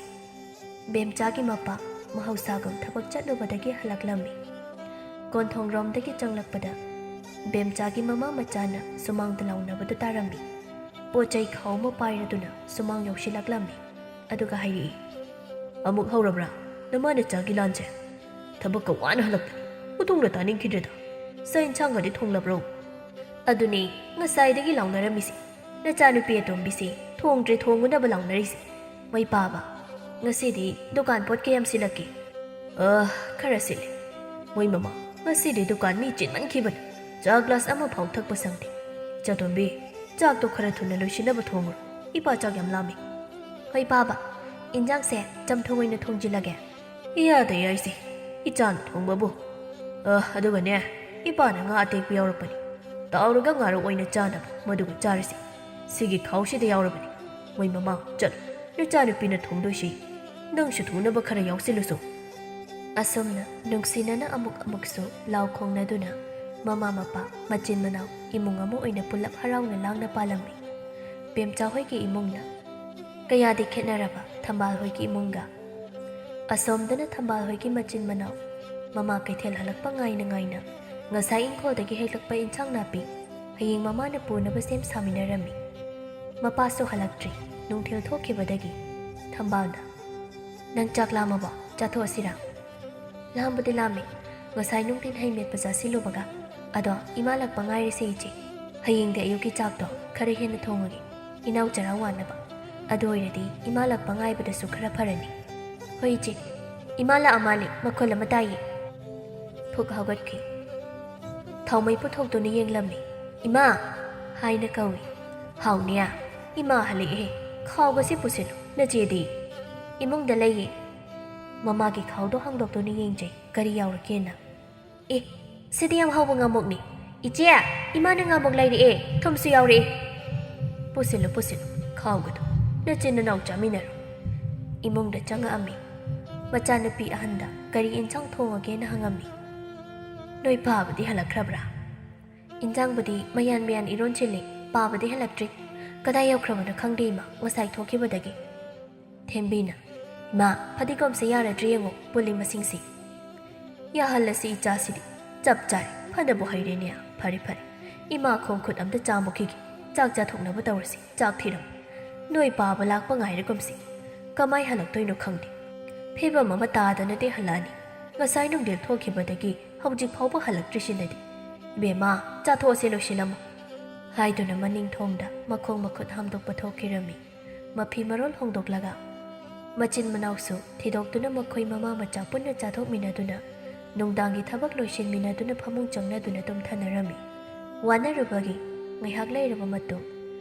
ꯕꯦꯝꯆꯥꯒꯤ ꯃꯄꯥ ꯃꯍꯧꯁꯥꯒꯨꯝ ꯊꯕꯛ ꯆꯠꯂꯨꯕꯗꯒꯤ ꯍꯜꯂꯛꯂꯝꯃꯤ꯫ ꯀꯣꯟꯊꯣꯡꯔꯣꯝꯗꯒꯤ ꯆꯪꯂꯛꯄꯗ ꯕꯦꯝꯆꯥꯒꯤ ꯃꯃꯥ ꯃꯆꯥꯅ ꯁꯨꯃꯥꯡꯗ ꯂꯥꯎꯅꯕꯗꯨ ꯇꯥꯔꯝꯃꯤ꯫ ꯄꯣꯠ ꯆꯩ ꯈꯥꯎ ꯑꯃ ꯄꯥꯏꯔꯗꯨꯅ ꯁꯨꯃꯥꯡ ꯌꯧꯁꯤꯜꯂꯛꯂꯝꯃꯤ꯫ ꯑꯗꯨꯒ ꯍꯥꯏꯔꯛꯏ, "ꯑꯃꯨꯛ ꯍꯧꯔꯕ꯭ꯔꯥ ꯅꯃꯥ ꯅꯆꯥꯒꯤ ꯂꯥꯟꯁꯦ? ꯊꯕꯛꯀ ꯋꯥꯅ ꯍꯜꯂꯛꯇꯅ ꯃꯇꯨꯡꯗ ꯇꯥꯅꯤꯡꯈꯤꯗ꯭ꯔꯦꯗ꯫ ꯆꯥꯛ ꯏꯟꯁꯥꯡꯒꯗꯤ ꯊꯣꯡꯂꯕ꯭ꯔꯣ?" "ꯑꯗꯨꯅꯦ ꯉꯁꯥꯏꯗꯒꯤ ꯂꯥꯎꯅꯔꯝꯃꯤꯁꯦ꯫ ꯅꯆꯥꯅꯨꯄꯤ ꯑꯇꯣꯝꯕꯤꯁꯦ ꯊꯣꯡꯗ꯭ꯔꯦ ꯊꯣꯡꯉꯨꯅꯕ ꯂꯥꯎꯅꯔꯤꯁꯦ꯫ ꯃꯩ ꯄꯥꯕ, ꯉꯁꯤꯗꯤ ꯗꯨꯀꯥꯟ ꯄꯣꯠ ꯀꯌꯥꯝ ꯁꯤꯜꯂꯛꯀꯦ?" "ꯑ, ꯈꯔ ꯁꯤꯠꯂꯦ꯫ ꯃꯣꯏ ꯃꯃꯥ, ꯉꯁꯤꯗꯤ ꯗꯨꯀꯥꯟ ꯃꯤ ꯆꯤꯟꯃꯟꯈꯤꯕꯅ ꯆꯥ ꯒ꯭ꯂꯥꯁ ꯑꯃꯐꯥꯎ ꯊꯛꯄ ꯁꯪꯗꯦ꯫ ꯏꯆꯥꯇꯣꯝꯕꯤ, ꯆꯥꯛꯇꯣ ꯈꯔ ꯊꯨꯅ ꯂꯣꯏꯁꯤꯟꯅꯕ ꯊꯣꯡꯉꯨꯔꯣ꯫ ꯏꯄꯥ ꯆꯥꯛ ꯌꯥꯝ ꯂꯥꯝꯃꯦ꯫" "ꯍꯣꯏ ꯄꯥꯕ, ꯏꯟꯖꯥꯡꯁꯦ ꯆꯝꯊꯣꯡ ꯑꯣꯏꯅ ꯊꯣꯡꯖꯤꯜꯂꯒꯦ?" "ꯏꯌꯥꯗ ꯌꯥꯏꯁꯦ, ꯏꯆꯥꯅ ꯊꯣꯡꯕꯕꯨ꯫ ꯑ, ꯑꯗꯨꯒꯅꯦ, ꯏꯄꯥꯅ ꯉꯥ ꯑꯇꯦꯛꯄ ꯌꯥꯎꯔꯛꯄꯅꯤ꯫ ꯇꯥꯎꯔꯒ ꯉꯥꯔꯣꯛ ꯑꯣꯏꯅ ꯆꯥꯅꯕ ꯃꯗꯨꯒ ꯆꯥꯔꯁꯤ꯫ ꯁꯤꯒꯤ ꯈꯥꯎꯁꯤꯗ ꯌꯥꯎꯔꯕꯅꯤ꯫ ꯃꯣꯏ ꯃꯃꯥ, ꯆꯠꯂꯣ, ꯅꯆꯥꯅꯨꯄꯤꯅ ꯊꯣꯡꯗꯣꯏꯁꯤ ꯅꯪꯁꯨ ꯊꯨꯅꯕ ꯈꯔ ꯌꯥꯎꯁꯤꯜꯂꯨꯁꯨ꯫" ꯑꯁꯨꯝꯅ ꯅꯨꯡꯁꯤꯅꯅ ꯑꯃꯨꯛ ꯑꯃꯨꯛꯁꯨ ꯂꯥꯎ ꯈꯣꯡꯅꯗꯨꯅ ꯃꯃꯥ ꯃꯄꯥ ꯃꯆꯤꯟ ꯃꯅꯥꯎ ꯏꯃꯨꯡ ꯑꯃ ꯑꯣꯏꯅ ꯄꯨꯜꯂꯞ ꯍꯔꯥꯎꯅ ꯂꯥꯡꯅ ꯄꯥꯜꯂꯝꯃꯤ꯫ ꯕꯦꯝꯆꯥ ꯍꯣꯏꯒꯤ ꯏꯃꯨꯡꯅ ꯀꯌꯥꯗꯤ ꯈꯦꯠꯅꯔꯕ ꯊꯝꯕꯥꯜ ꯍꯣꯏꯒꯤ ꯏꯃꯨꯡꯒ꯫ ꯑꯁꯣꯝꯗꯅ ꯊꯝꯕꯥꯜ ꯍꯣꯏꯒꯤ ꯃꯆꯤꯟ ꯃꯅꯥꯎ ꯃꯃꯥ ꯀꯩꯊꯦꯜ ꯍꯜꯂꯛꯄ ꯉꯥꯏꯅ ꯉꯥꯏꯅ ꯉꯁꯥꯏ ꯏꯪꯈꯣꯜꯗꯒꯤ ꯍꯦꯛꯂꯛꯄ ꯏꯟꯁꯥꯡ ꯅꯥꯄꯤ ꯍꯌꯦꯡ ꯃꯃꯥꯅ ꯄꯨꯅꯕ ꯁꯦꯝ ꯁꯥꯃꯤꯟꯅꯔꯝꯃꯤ꯫ ꯃꯄꯥꯁꯨ ꯍꯜꯂꯛꯇ꯭ꯔꯤ꯫ ꯅꯨꯡꯊꯤꯜ ꯊꯣꯛꯈꯤꯕꯗꯒꯤ ꯊꯝꯕꯥꯜꯅ, "ꯅꯪ ꯆꯥꯛ ꯂꯥꯝꯃꯕꯣ? ꯆꯥꯊꯣꯛꯑꯁꯤꯔꯥ?" "ꯂꯥꯝꯕꯨꯗꯤ ꯂꯥꯝꯃꯦ꯫ ꯉꯁꯥꯏ ꯅꯨꯡꯊꯤꯜ ꯍꯩ ꯃꯦꯠꯄ ꯆꯥꯁꯤꯜꯂꯨꯕꯒ꯫ ꯑꯗꯣ ꯏꯃꯥ ꯂꯥꯛꯄ ꯉꯥꯏꯔꯁꯦ ꯏꯆꯦ꯫ ꯍꯌꯦꯡꯗꯤ ꯑꯌꯨꯛꯀꯤ ꯆꯥꯛꯇꯣ ꯈꯔ ꯍꯦꯟꯅ ꯊꯣꯡꯉꯒꯦ, ꯏꯅꯥꯎ ꯆꯔꯥ ꯋꯥꯅꯕ꯫ ꯑꯗꯨ ꯑꯣꯏꯔꯗꯤ ꯏꯃꯥ ꯂꯥꯛꯄ ꯉꯥꯏꯕꯗꯁꯨ ꯈꯔ ꯐꯔꯅꯤ꯫" "ꯍꯣꯏ ꯏꯆꯦ꯫ ꯏꯃꯥ ꯂꯥꯛꯑ ꯃꯥꯜꯂꯦ, ꯃꯈꯣꯜ ꯑꯃ ꯇꯥꯏꯌꯦ꯫" ꯐꯨꯛ ꯍꯧꯒꯠꯈꯤ꯫ ꯊꯥꯎꯃꯩ ꯄꯨꯊꯣꯛꯇꯨꯅ ꯌꯦꯡꯂꯝꯃꯤ꯫ "ꯏꯃꯥ!" ꯍꯥꯏꯅ ꯀꯧꯏ꯫ "ꯍꯥꯎꯅꯦ, ꯏꯃꯥ ꯍꯜꯂꯛꯑꯦ꯫ ꯈꯥꯎꯒꯁꯦ ꯄꯨꯁꯤꯜꯂꯨ, ꯅꯆꯦꯗꯤ?" "ꯏꯃꯨꯡꯗ ꯂꯩꯌꯦ꯫" ꯃꯃꯥꯒꯤ ꯈꯥꯎꯗꯣ ꯍꯥꯡꯗꯣꯛꯇꯨꯅ ꯌꯦꯡꯖꯩ, ꯀꯔꯤ ꯌꯥꯎꯔꯒꯦꯅ꯫ "ꯑꯦ, ꯁꯤꯗꯤ ꯌꯥꯝ ꯍꯥꯎꯕ ꯉꯥꯃꯣꯛꯅꯤ꯫ ꯏꯆꯦ, ꯏꯃꯥꯅ ꯉꯥꯃꯣꯛ ꯂꯩꯔꯛꯑꯦ, ꯊꯨꯝꯁꯨ ꯌꯥꯎꯔꯛꯑꯦ꯫" "ꯄꯨꯁꯤꯜꯂꯨ, ꯄꯨꯁꯤꯜꯂꯨ, ꯈꯥꯎꯒꯗꯣ꯫ ꯅꯆꯤꯟ ꯅꯅꯥꯎ ꯆꯥꯃꯤꯟꯅꯔꯣ꯫" ꯏꯃꯨꯡꯗ ꯆꯪꯉꯛꯑꯝꯃꯤ꯫ ꯃꯆꯥꯅꯨꯄꯤ ꯑꯍꯟꯗ ꯀꯔꯤ ꯏꯟꯁꯥꯡ ꯊꯣꯡꯉꯒꯦꯅ ꯍꯪꯉꯝꯃꯤ꯫ "ꯅꯣꯏ ꯄꯥꯕꯗꯤ ꯍꯜꯂꯛꯈ꯭ꯔꯕ꯭ꯔꯥ?" "ꯏꯟꯖꯥꯡꯕꯨꯗꯤ ꯃꯌꯥꯟ ꯃꯌꯥꯟ ꯏꯔꯣꯟꯁꯤꯜꯂꯤ, ꯄꯥꯕꯗꯤ ꯍꯜꯂꯛꯇ꯭ꯔꯤ꯫ ꯀꯗꯥꯏ ꯌꯧꯈ꯭ꯔꯕꯅꯣ ꯈꯪꯗꯦ ꯏꯃꯥ, ꯉꯁꯥꯏ ꯊꯣꯛꯈꯤꯕꯗꯒꯤ꯫" ꯊꯦꯝꯕꯤꯅ, "ꯏꯃꯥ, ꯐꯗꯤꯒꯣꯝꯁꯦ ꯌꯥꯔꯗ꯭ꯔꯤ ꯌꯦꯡꯉꯣ, ꯄꯨꯂꯤ ꯃꯁꯤꯡꯁꯤ꯫" "ꯌꯥꯍꯜꯂꯁꯤ ꯏꯆꯥꯁꯤꯗꯤ꯫ ꯆꯞ ꯆꯥꯔꯦ, ꯐꯅꯕꯨ ꯍꯩꯔꯦꯅꯦ꯫ ꯐꯔꯦ ꯐꯔꯦ, ꯏꯃꯥ ꯈꯣꯡ ꯈꯨꯠ ꯑꯝꯇ ꯆꯥꯝꯃꯨꯈꯤꯒꯦ, ꯆꯥꯛ ꯆꯥꯊꯣꯛꯅꯕ ꯇꯧꯔꯁꯤ꯫ ꯆꯥꯛ ꯊꯤꯔꯝꯃꯨ꯫ ꯅꯣꯏ ꯄꯥꯕ ꯂꯥꯛꯄ ꯉꯥꯏꯔꯒꯨꯝꯁꯤ꯫ ꯀꯃꯥꯏ ꯍꯜꯂꯛꯇꯣꯏꯅꯣ ꯈꯪꯗꯦ꯫ ꯐꯤꯕꯝ ꯑꯃ ꯇꯥꯗꯅꯗꯤ ꯍꯜꯂꯛꯑꯅꯤ꯫ ꯉꯁꯥꯏ ꯅꯨꯡꯊꯤꯜ ꯊꯣꯛꯈꯤꯕꯗꯒꯤ ꯍꯧꯖꯤꯛ ꯐꯥꯎꯕ ꯍꯜꯂꯛꯇ꯭ꯔꯤꯁꯤꯅꯗꯤ꯫ ꯏꯕꯦꯝꯃ, ꯆꯥꯊꯣꯛꯑꯁꯦ, ꯂꯣꯏꯁꯤꯜꯂꯝꯃꯨ꯫" ꯍꯥꯏꯗꯨꯅ ꯃꯅꯤꯡ ꯊꯣꯡꯗ ꯃꯈꯣꯡ ꯃꯈꯨꯠ ꯍꯥꯝꯗꯣꯛꯄ ꯊꯣꯛꯈꯤꯔꯝꯃꯤ꯫ ꯃꯐꯤ ꯃꯔꯣꯜ ꯍꯣꯡꯗꯣꯛꯂꯒ ꯃꯆꯤꯟ ꯃꯅꯥꯎꯁꯨ ꯊꯤꯗꯣꯛꯇꯨꯅ ꯃꯈꯣꯏ ꯃꯃꯥ ꯃꯆꯥ ꯄꯨꯟꯅ ꯆꯥꯊꯣꯛꯃꯤꯟꯅꯗꯨꯅ ꯅꯨꯡꯗꯥꯡꯒꯤ ꯊꯕꯛ ꯂꯣꯏꯁꯤꯟꯃꯤꯟꯅꯗꯨꯅ ꯐꯃꯨꯡ ꯆꯪꯅꯗꯨꯅ ꯇꯨꯝꯊꯅꯔꯝꯃꯤ꯫ ꯋꯥꯅꯔꯨꯕꯒꯤ ꯉꯥꯏꯍꯥꯛ ꯂꯩꯔꯕ ꯃꯇꯨꯡ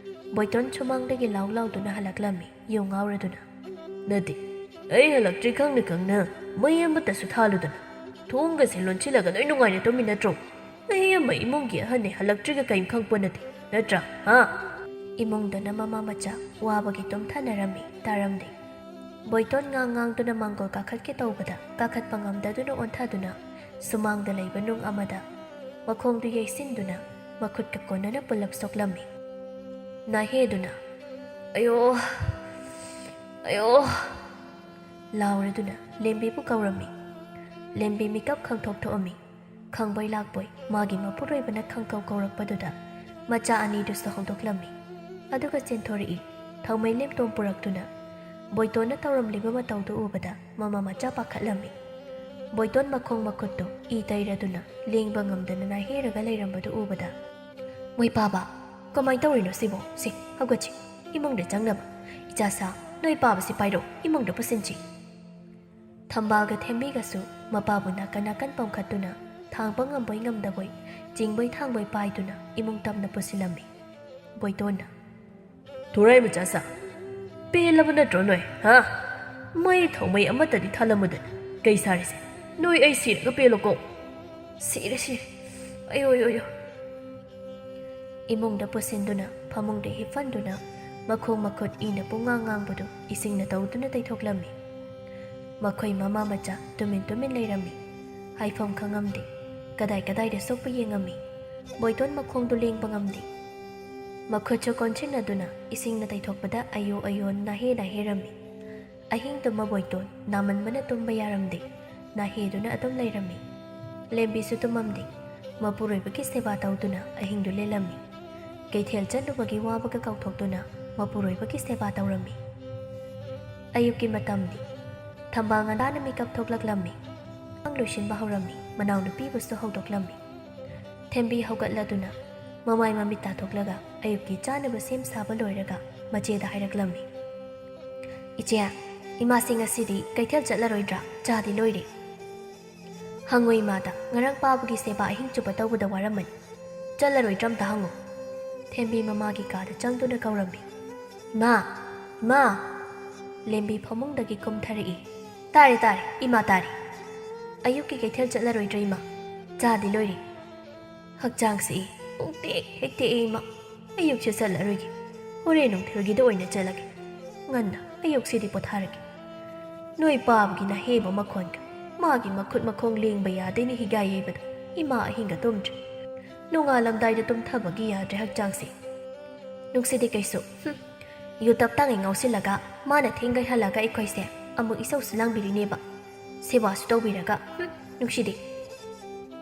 ꯕꯣꯏꯇꯣꯟ ꯁꯨꯃꯥꯡꯗꯒꯤ ꯂꯥꯎ ꯂꯥꯎꯗꯨꯅ ꯍꯜꯂꯛꯂꯝꯃꯤ, ꯌꯨ ꯉꯥꯎꯔꯗꯨꯅ꯫ "ꯅꯠꯇꯦ, ꯑꯩ ꯍꯜꯂꯛꯇ꯭ꯔꯤ ꯈꯪꯅ ꯈꯪꯅ ꯃꯩ ꯑꯃꯠꯇꯁꯨ ꯊꯥꯜꯂꯨꯗꯅ ꯊꯣꯡꯒꯁꯦ ꯂꯣꯟꯁꯤꯜꯂꯒ ꯅꯣꯏ ꯅꯨꯡꯉꯥꯏꯅ ꯇꯨꯝꯃꯤ ꯅꯠꯇ꯭ꯔꯣ? ꯑꯩ ꯑꯃ ꯏꯃꯨꯡꯒꯤ ꯑꯍꯟꯅꯦ, ꯍꯜꯂꯛꯇ꯭ꯔꯤꯒ ꯀꯩꯝ ꯈꯪꯄꯣ ꯅꯠꯇꯦ, ꯅꯠꯇ꯭ꯔꯥ? ꯍꯥ?" ꯏꯃꯨꯡꯗꯅ ꯃꯃꯥ ꯃꯆꯥ ꯋꯥꯕꯒꯤ ꯇꯨꯝꯊꯅꯔꯝꯃꯤ, ꯇꯥꯔꯝꯗꯦ꯫ ꯕꯣꯏꯇꯣꯟ ꯉꯥꯡ ꯉꯥꯡꯗꯨꯅ ꯃꯥꯡꯒꯣꯜ ꯀꯥꯈꯠꯀꯦ ꯇꯧꯕꯗ ꯀꯥꯈꯠꯄ ꯉꯝꯗꯗꯨꯅ ꯑꯣꯟꯊꯗꯨꯅ ꯁꯨꯃꯥꯡꯗ ꯂꯩꯕ ꯅꯨꯡ ꯑꯃꯗ ꯃꯈꯣꯡꯗꯨ ꯌꯩꯁꯤꯟꯗꯨꯅ ꯃꯈꯨꯠꯀ ꯀꯣꯟꯅꯅ ꯄꯨꯜꯂꯞ ꯁꯣꯛꯂꯝꯃꯤ꯫ ꯅꯥꯍꯦꯗꯨꯅ, "ꯑꯌꯣ, ꯑꯌꯣ!" ꯂꯥꯎꯔꯗꯨꯅ ꯂꯦꯝꯕꯤꯕꯨ ꯀꯧꯔꯝꯃꯤ꯫ ꯂꯦꯝꯕꯤ ꯃꯤꯀꯞ ꯈꯪꯊꯣꯛ ꯊꯣꯛꯑꯝꯃꯤ꯫ ꯈꯪꯕꯣꯏ ꯂꯥꯛꯄꯣꯏ ꯃꯥꯒꯤ ꯃꯄꯨꯔꯣꯏꯕꯅ ꯈꯪꯀꯧ ꯀꯧꯔꯛꯄꯗꯨꯗ ꯃꯆꯥ ꯑꯅꯤꯗꯨꯁꯨ ꯍꯧꯗꯣꯛꯂꯝꯃꯤ꯫ ꯑꯗꯨꯒ ꯆꯦꯟꯊꯣꯔꯛꯏ꯫ ꯊꯧꯃꯩ ꯂꯦꯝꯇꯣꯝ ꯄꯨꯔꯛꯇꯨꯅ ꯕꯣꯏꯇꯣꯟꯅ ꯇꯧꯔꯝꯂꯤꯕ ꯃꯇꯧꯗꯨ ꯎꯕꯗ ꯃꯃꯥ ꯃꯆꯥ ꯄꯥꯈꯠꯂꯝꯃꯤ꯫ ꯕꯣꯏꯇꯣꯟ ꯃꯈꯣꯡ ꯃꯈꯨꯠꯇꯨ ꯏ ꯇꯩꯔꯗꯨꯅ ꯂꯦꯡꯕ ꯉꯝꯗꯅ ꯅꯥꯍꯦꯔꯒ ꯂꯩꯔꯝꯕꯗꯨ ꯎꯕꯗ, "ꯃꯣꯏ ꯄꯥꯕ, ꯀꯃꯥꯏ ꯇꯧꯔꯤꯅꯣ ꯁꯤꯕꯣ? ꯁꯤ, ꯍꯧꯒꯠꯁꯤ, ꯏꯃꯨꯡꯗ ꯆꯪꯅꯕ꯫ ꯏꯆꯥꯁꯥ, ꯅꯣꯏ ꯄꯥꯕꯁꯤ ꯄꯥꯏꯔꯣ, ꯏꯃꯨꯡꯗ ꯄꯨꯁꯤꯟꯁꯤ꯫" ꯊꯝꯕꯥꯜꯒ ꯊꯦꯝꯕꯤꯒꯁꯨ ꯃꯄꯥꯕꯨ ꯅꯥꯀꯟ ꯅꯥꯀꯟ ꯄꯝꯈꯠꯇꯨꯅ ꯊꯥꯡꯕ ꯉꯝꯕꯣꯏ ꯉꯝꯗꯕꯣꯏ, ꯆꯤꯡꯕꯣꯏ ꯊꯥꯡꯕꯣꯏ ꯄꯥꯏꯗꯨꯅ ꯏꯃꯨꯡ ꯇꯝꯅ ꯄꯨꯁꯤꯜꯂꯝꯃꯤ꯫ ꯕꯣꯏꯇꯣꯟꯅ, "ꯊꯨꯔꯥꯏ ꯃꯆꯥꯁꯥ, ꯄꯦꯜꯂꯕ ꯅꯠꯇ꯭ꯔꯣ ꯅꯣꯏ, ꯍꯥ? ꯃꯩ ꯊꯧꯃꯩ ꯑꯃꯠꯇꯗꯤ ꯊꯥꯜꯂꯝꯃꯨꯗꯅ꯫ ꯀꯩ ꯁꯥꯔꯤꯁꯦ? ꯅꯣꯏ ꯑꯩ ꯁꯤꯔꯒ ꯄꯦꯜꯂꯣꯀꯣ?" "ꯁꯤꯔꯦ, ꯁꯤꯔꯦ꯫ ꯑꯌꯣ, ꯑꯌꯣ, ꯑꯌꯣ!" ꯏꯃꯨꯡꯗ ꯄꯨꯁꯤꯟꯗꯨꯅ ꯐꯃꯨꯡꯗ ꯍꯤꯞꯐꯟꯗꯨꯅ ꯃꯈꯣꯡ ꯃꯈꯨꯠ ꯏꯅ ꯄꯨꯡꯉꯥꯡ ꯉꯥꯡꯕꯗꯨ ꯏꯁꯤꯡꯅ ꯇꯧꯗꯨꯅ ꯇꯩꯊꯣꯛꯂꯝꯃꯤ꯫ ꯃꯈꯣꯏ ꯃꯃꯥ ꯃꯆꯥ ꯇꯨꯃꯤꯟ ꯇꯨꯃꯤꯟ ꯂꯩꯔꯝꯃꯤ꯫ ꯍꯥꯏꯐꯝ ꯈꯪꯉꯝꯗꯦ꯫ ꯀꯗꯥꯏ ꯀꯗꯥꯏꯗ ꯁꯣꯛꯄ ꯌꯦꯡꯉꯝꯃꯤ꯫ ꯕꯣꯏꯇꯣꯟ ꯃꯈꯣꯡꯗꯨ ꯂꯦꯡꯕ ꯉꯝꯗꯦ꯫ ꯃꯈꯨꯠꯁꯨ ꯀꯣꯟꯁꯤꯟꯅꯗꯨꯅ ꯏꯁꯤꯡꯅ ꯇꯩꯊꯣꯛꯄꯗ ꯑꯌꯣ ꯑꯌꯣ ꯅꯥꯍꯦ ꯅꯥꯍꯦꯔꯝꯃꯤ꯫ ꯑꯍꯤꯡꯗꯨꯃ ꯕꯣꯏꯇꯣꯟ ꯅꯥꯃꯟꯕꯅ ꯇꯨꯝꯕ ꯌꯥꯔꯝꯗꯦ꯫ ꯅꯥꯍꯦꯗꯨꯅ ꯑꯗꯨꯝ ꯂꯩꯔꯝꯃꯤ꯫ ꯂꯦꯝꯕꯤꯁꯨ ꯇꯨꯝꯃꯝꯗꯦ꯫ ꯃꯄꯨꯔꯣꯏꯕꯒꯤ ꯁꯦꯕꯥ ꯇꯧꯗꯨꯅ ꯑꯍꯤꯡꯗꯨ ꯂꯦꯜꯂꯝꯃꯤ꯫ ꯀꯩꯊꯦꯜ ꯆꯠꯂꯨꯕꯒꯤ ꯋꯥꯕꯒ ꯀꯥꯎꯊꯣꯛꯇꯨꯅ ꯃꯄꯨꯔꯣꯏꯕꯒꯤ ꯁꯦꯕꯥ ꯇꯧꯔꯝꯃꯤ꯫ ꯑꯌꯨꯛꯀꯤ ꯃꯇꯝꯅꯤ꯫ ꯊꯝꯕꯥꯜ ꯉꯟꯇꯥꯅ ꯃꯤꯀꯞ ꯊꯣꯛꯂꯛꯂꯝꯃꯤ꯫ ꯊꯕꯛ ꯂꯣꯏꯁꯤꯟꯕ ꯍꯧꯔꯝꯃꯤ꯫ ꯃꯅꯥꯎꯅꯨꯄꯤꯕꯨꯁꯨ ꯍꯧꯗꯣꯛꯂꯝꯃꯤ꯫ ꯊꯦꯝꯕꯤ ꯍꯧꯒꯠꯂꯗꯨꯅ ꯃꯃꯥꯏ ꯃꯃꯤꯠ ꯇꯥꯊꯣꯛꯂꯒ ꯑꯌꯨꯛꯀꯤ ꯆꯥꯅꯕ ꯁꯦꯝ ꯁꯥꯕ ꯂꯣꯏꯔꯒ ꯃꯆꯦꯗ ꯍꯥꯏꯔꯛꯂꯝꯃꯤ꯫ "ꯏꯆꯦ, ꯏꯃꯥꯁꯤ ꯉꯁꯤꯗꯤ ꯀꯩꯊꯦꯜ ꯆꯠꯂꯔꯣꯏꯗ꯭ꯔꯥ? ꯆꯥꯗꯤ ꯂꯣꯏꯔꯦ꯫" "ꯍꯪꯉꯨ ꯏꯃꯥꯗ, ꯉꯔꯥꯡ ꯄꯥꯕꯒꯤ ꯁꯦꯕꯥ ꯑꯍꯤꯡ ꯆꯨꯞꯄ ꯇꯧꯕꯗ ꯋꯥꯔꯝꯃꯅꯤ꯫ ꯆꯠꯂꯔꯣꯏꯗ꯭ꯔꯥ ꯑꯝꯇ ꯍꯪꯉꯨ꯫" ꯊꯦꯝꯕꯤ ꯃꯃꯥꯒꯤ ꯀꯥꯗ ꯆꯪꯗꯨꯅ ꯀꯧꯔꯝꯃꯤ꯫ "ꯏꯃꯥ! ꯏꯃꯥ!" ꯂꯦꯝꯕꯤ ꯐꯃꯨꯡꯗꯒꯤ ꯀꯨꯝꯊꯔꯛꯏ꯫ "ꯇꯥꯔꯦ, ꯇꯥꯔꯦ, ꯏꯃꯥ ꯇꯥꯔꯦ꯫ ꯑꯌꯨꯛꯀꯤ ꯀꯩꯊꯦꯜ ꯆꯠꯂꯔꯣꯏꯗ꯭ꯔꯥ ꯏꯃꯥ? ꯆꯥꯗꯤ ꯂꯣꯏꯔꯦ꯫" "ꯍꯛꯆꯥꯡꯁꯤ ꯄꯨꯡꯇꯦꯛ ꯍꯦꯛ ꯇꯦꯛꯑꯦ ꯏꯃꯥ꯫ ꯑꯌꯨꯛꯁꯦ ꯆꯠꯂꯔꯣꯏꯒꯦ꯫ ꯍꯣꯔꯦꯟ ꯅꯨꯡꯊꯤꯜꯒꯤꯗ ꯑꯣꯏꯅ ꯆꯠꯂꯒꯦ꯫ ꯉꯟꯅ ꯑꯌꯨꯛꯁꯤꯗꯤ ꯄꯣꯊꯥꯔꯒꯦ꯫ ꯅꯣꯏ ꯄꯥꯕꯒꯤ ꯅꯥꯍꯦꯕ ꯃꯈꯣꯟꯒ ꯃꯥꯒꯤ ꯃꯈꯨꯠ ꯃꯈꯣꯡ ꯂꯦꯡꯕ ꯌꯥꯗꯦꯅ ꯍꯤꯒꯥꯏ ꯌꯩꯕꯗ ꯏꯃꯥ ꯑꯍꯤꯡꯒ ꯇꯨꯝꯗ꯭ꯔꯦ꯫ ꯅꯣꯡꯉꯥꯜꯂꯝꯗꯥꯏꯗ ꯇꯨꯝꯊꯕꯒꯤ ꯌꯥꯗ꯭ꯔꯦ ꯍꯛꯆꯥꯡꯁꯦ꯫ ꯅꯨꯡꯁꯤꯗꯦ ꯀꯩꯁꯨ꯫ ꯍꯨꯝ꯫ ꯌꯨ ꯇꯞ ꯇꯥꯡꯉꯩ ꯉꯥꯎꯁꯤꯜꯂꯒ ꯃꯥꯅ ꯊꯦꯡꯒꯩ ꯍꯜꯂꯒ ꯑꯩꯈꯣꯏꯁꯦ ꯑꯃꯨꯛ ꯏꯁꯧꯁꯨ ꯂꯥꯡꯕꯤꯔꯤꯅꯦꯕ꯫ ꯁꯦꯕꯥꯁꯨ ꯇꯧꯕꯤꯔꯒ, ꯍꯨꯝ, ꯅꯨꯡꯁꯤꯗꯦ꯫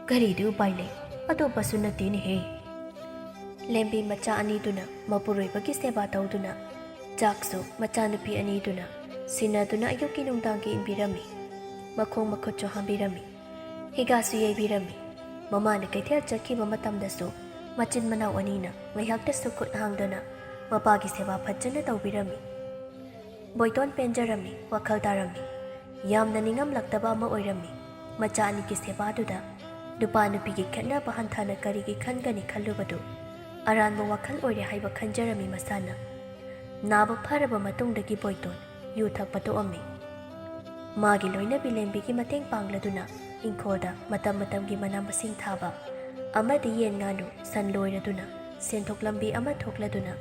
ꯀꯔꯤꯗꯤ ꯎꯄꯥꯏ ꯂꯩ? ꯑꯇꯣꯞꯄꯁꯨ ꯅꯠꯇꯦꯅꯦꯍꯦ꯫" ꯂꯦꯝꯕꯤ ꯃꯆꯥ ꯑꯅꯤꯗꯨꯅ ꯃꯄꯨꯔꯣꯏꯕꯒꯤ ꯁꯦꯕꯥ ꯇꯧꯗꯨꯅ, ꯆꯥꯛꯁꯨ ꯃꯆꯥꯅꯨꯄꯤ ꯑꯅꯤꯗꯨꯅ ꯁꯤꯟꯅꯗꯨꯅ ꯑꯌꯨꯛꯀꯤ ꯅꯨꯡꯗꯥꯡꯒꯤ ꯏꯟꯕꯤꯔꯝꯃꯤ꯫ ꯃꯈꯣꯡ ꯃꯈꯨꯠꯁꯨ ꯍꯥꯝꯕꯤꯔꯝꯃꯤ꯫ ꯍꯤꯒꯥꯁꯨ ꯌꯩꯕꯤꯔꯝꯃꯤ꯫ ꯃꯃꯥꯅ ꯀꯩꯊꯦꯜ ꯆꯠꯈꯤꯕ ꯃꯇꯝꯗꯁꯨ ꯃꯆꯤꯟ ꯃꯅꯥꯎ ꯑꯅꯤꯅ ꯉꯥꯏꯍꯥꯛꯇꯁꯨ ꯈꯨꯠ ꯍꯥꯡꯗꯅ ꯃꯄꯥꯒꯤ ꯁꯦꯕꯥ ꯐꯖꯅ ꯇꯧꯕꯤꯔꯝꯃꯤ꯫ ꯕꯣꯏꯇꯣꯟ ꯄꯦꯟꯖꯔꯝꯃꯤ, ꯋꯥꯈꯜ ꯇꯥꯔꯝꯃꯤ꯫ ꯌꯥꯝꯅ ꯅꯤꯡꯉꯝꯂꯛꯇꯕ ꯑꯃ ꯑꯣꯏꯔꯝꯃꯤ꯫ ꯃꯆꯥ ꯑꯅꯤꯒꯤ ꯁꯦꯕꯥꯗꯨꯗ ꯅꯨꯄꯥ ꯅꯨꯄꯤꯒꯤ ꯈꯦꯠꯅꯕ ꯍꯟꯊꯅ ꯀꯔꯤꯒꯤ ꯈꯟꯒꯅꯤ ꯈꯜꯂꯨꯕꯗꯨ ꯑꯔꯥꯟꯕ ꯋꯥꯈꯜ ꯑꯣꯏꯔꯦ ꯍꯥꯏꯕ ꯈꯟꯖꯔꯝꯃꯤ ꯃꯁꯥꯅ꯫ ꯅꯥꯕ ꯐꯔꯕ ꯃꯇꯨꯡꯗꯒꯤ ꯕꯣꯏꯇꯣꯟ ꯌꯨ ꯊꯛꯄ ꯇꯣꯛꯑꯝꯃꯤ꯫ ꯃꯥꯒꯤ ꯂꯣꯏꯅꯕꯤ ꯂꯦꯝꯕꯤꯒꯤ ꯃꯇꯦꯡ ꯄꯥꯡꯂꯗꯨꯅ ꯏꯪꯈꯣꯜꯗ ꯃꯇꯝ ꯃꯇꯝꯒꯤ ꯃꯅꯥ ꯃꯁꯤꯡ ꯊꯥꯕ ꯑꯃꯗꯤ ꯌꯦꯟ ꯉꯥꯅꯨ ꯁꯟ ꯂꯣꯏꯔꯗꯨꯅ ꯁꯦꯟꯊꯣꯛ ꯂꯝꯕꯤ ꯑꯃ ꯊꯣꯛꯂꯗꯨꯅ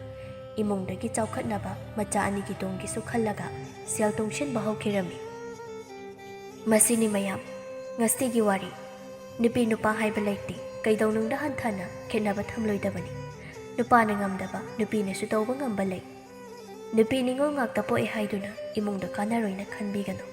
ꯏꯃꯨꯡꯗꯒꯤ ꯆꯥꯎꯈꯠꯅꯕ ꯃꯆꯥ ꯑꯅꯤꯒꯤ ꯇꯨꯡꯒꯤꯁꯨ ꯈꯜꯂꯒ ꯁꯦꯜ ꯇꯨꯡꯁꯤꯟꯕ ꯍꯧꯈꯤꯔꯝꯃꯤ꯫ ꯃꯁꯤꯅꯤ ꯃꯌꯥꯝ ꯉꯁꯤꯒꯤ ꯋꯥꯔꯤ꯫ ꯅꯨꯄꯤ ꯅꯨꯄꯥ ꯍꯥꯏꯕ ꯂꯩꯇꯦ꯫ ꯀꯩꯗꯧꯅꯨꯡꯗ ꯍꯟꯊꯅ ꯈꯦꯠꯅꯕ ꯊꯝꯂꯣꯏꯗꯕꯅꯤ꯫ ꯅꯨꯄꯥꯅ ꯉꯝꯗꯕ, ꯅꯨꯄꯤꯅꯁꯨ ꯇꯧꯕ ꯉꯝꯕ ꯂꯩ꯫ ꯅꯨꯄꯤ ꯅꯤꯉꯣꯜ ꯉꯥꯛꯇ ꯄꯣꯛꯑꯦ ꯍꯥꯏꯗꯨꯅ ꯏꯃꯨꯡꯗ ꯀꯥꯟꯅꯔꯣꯏꯅ ꯈꯟꯕꯤꯒꯅꯨ꯫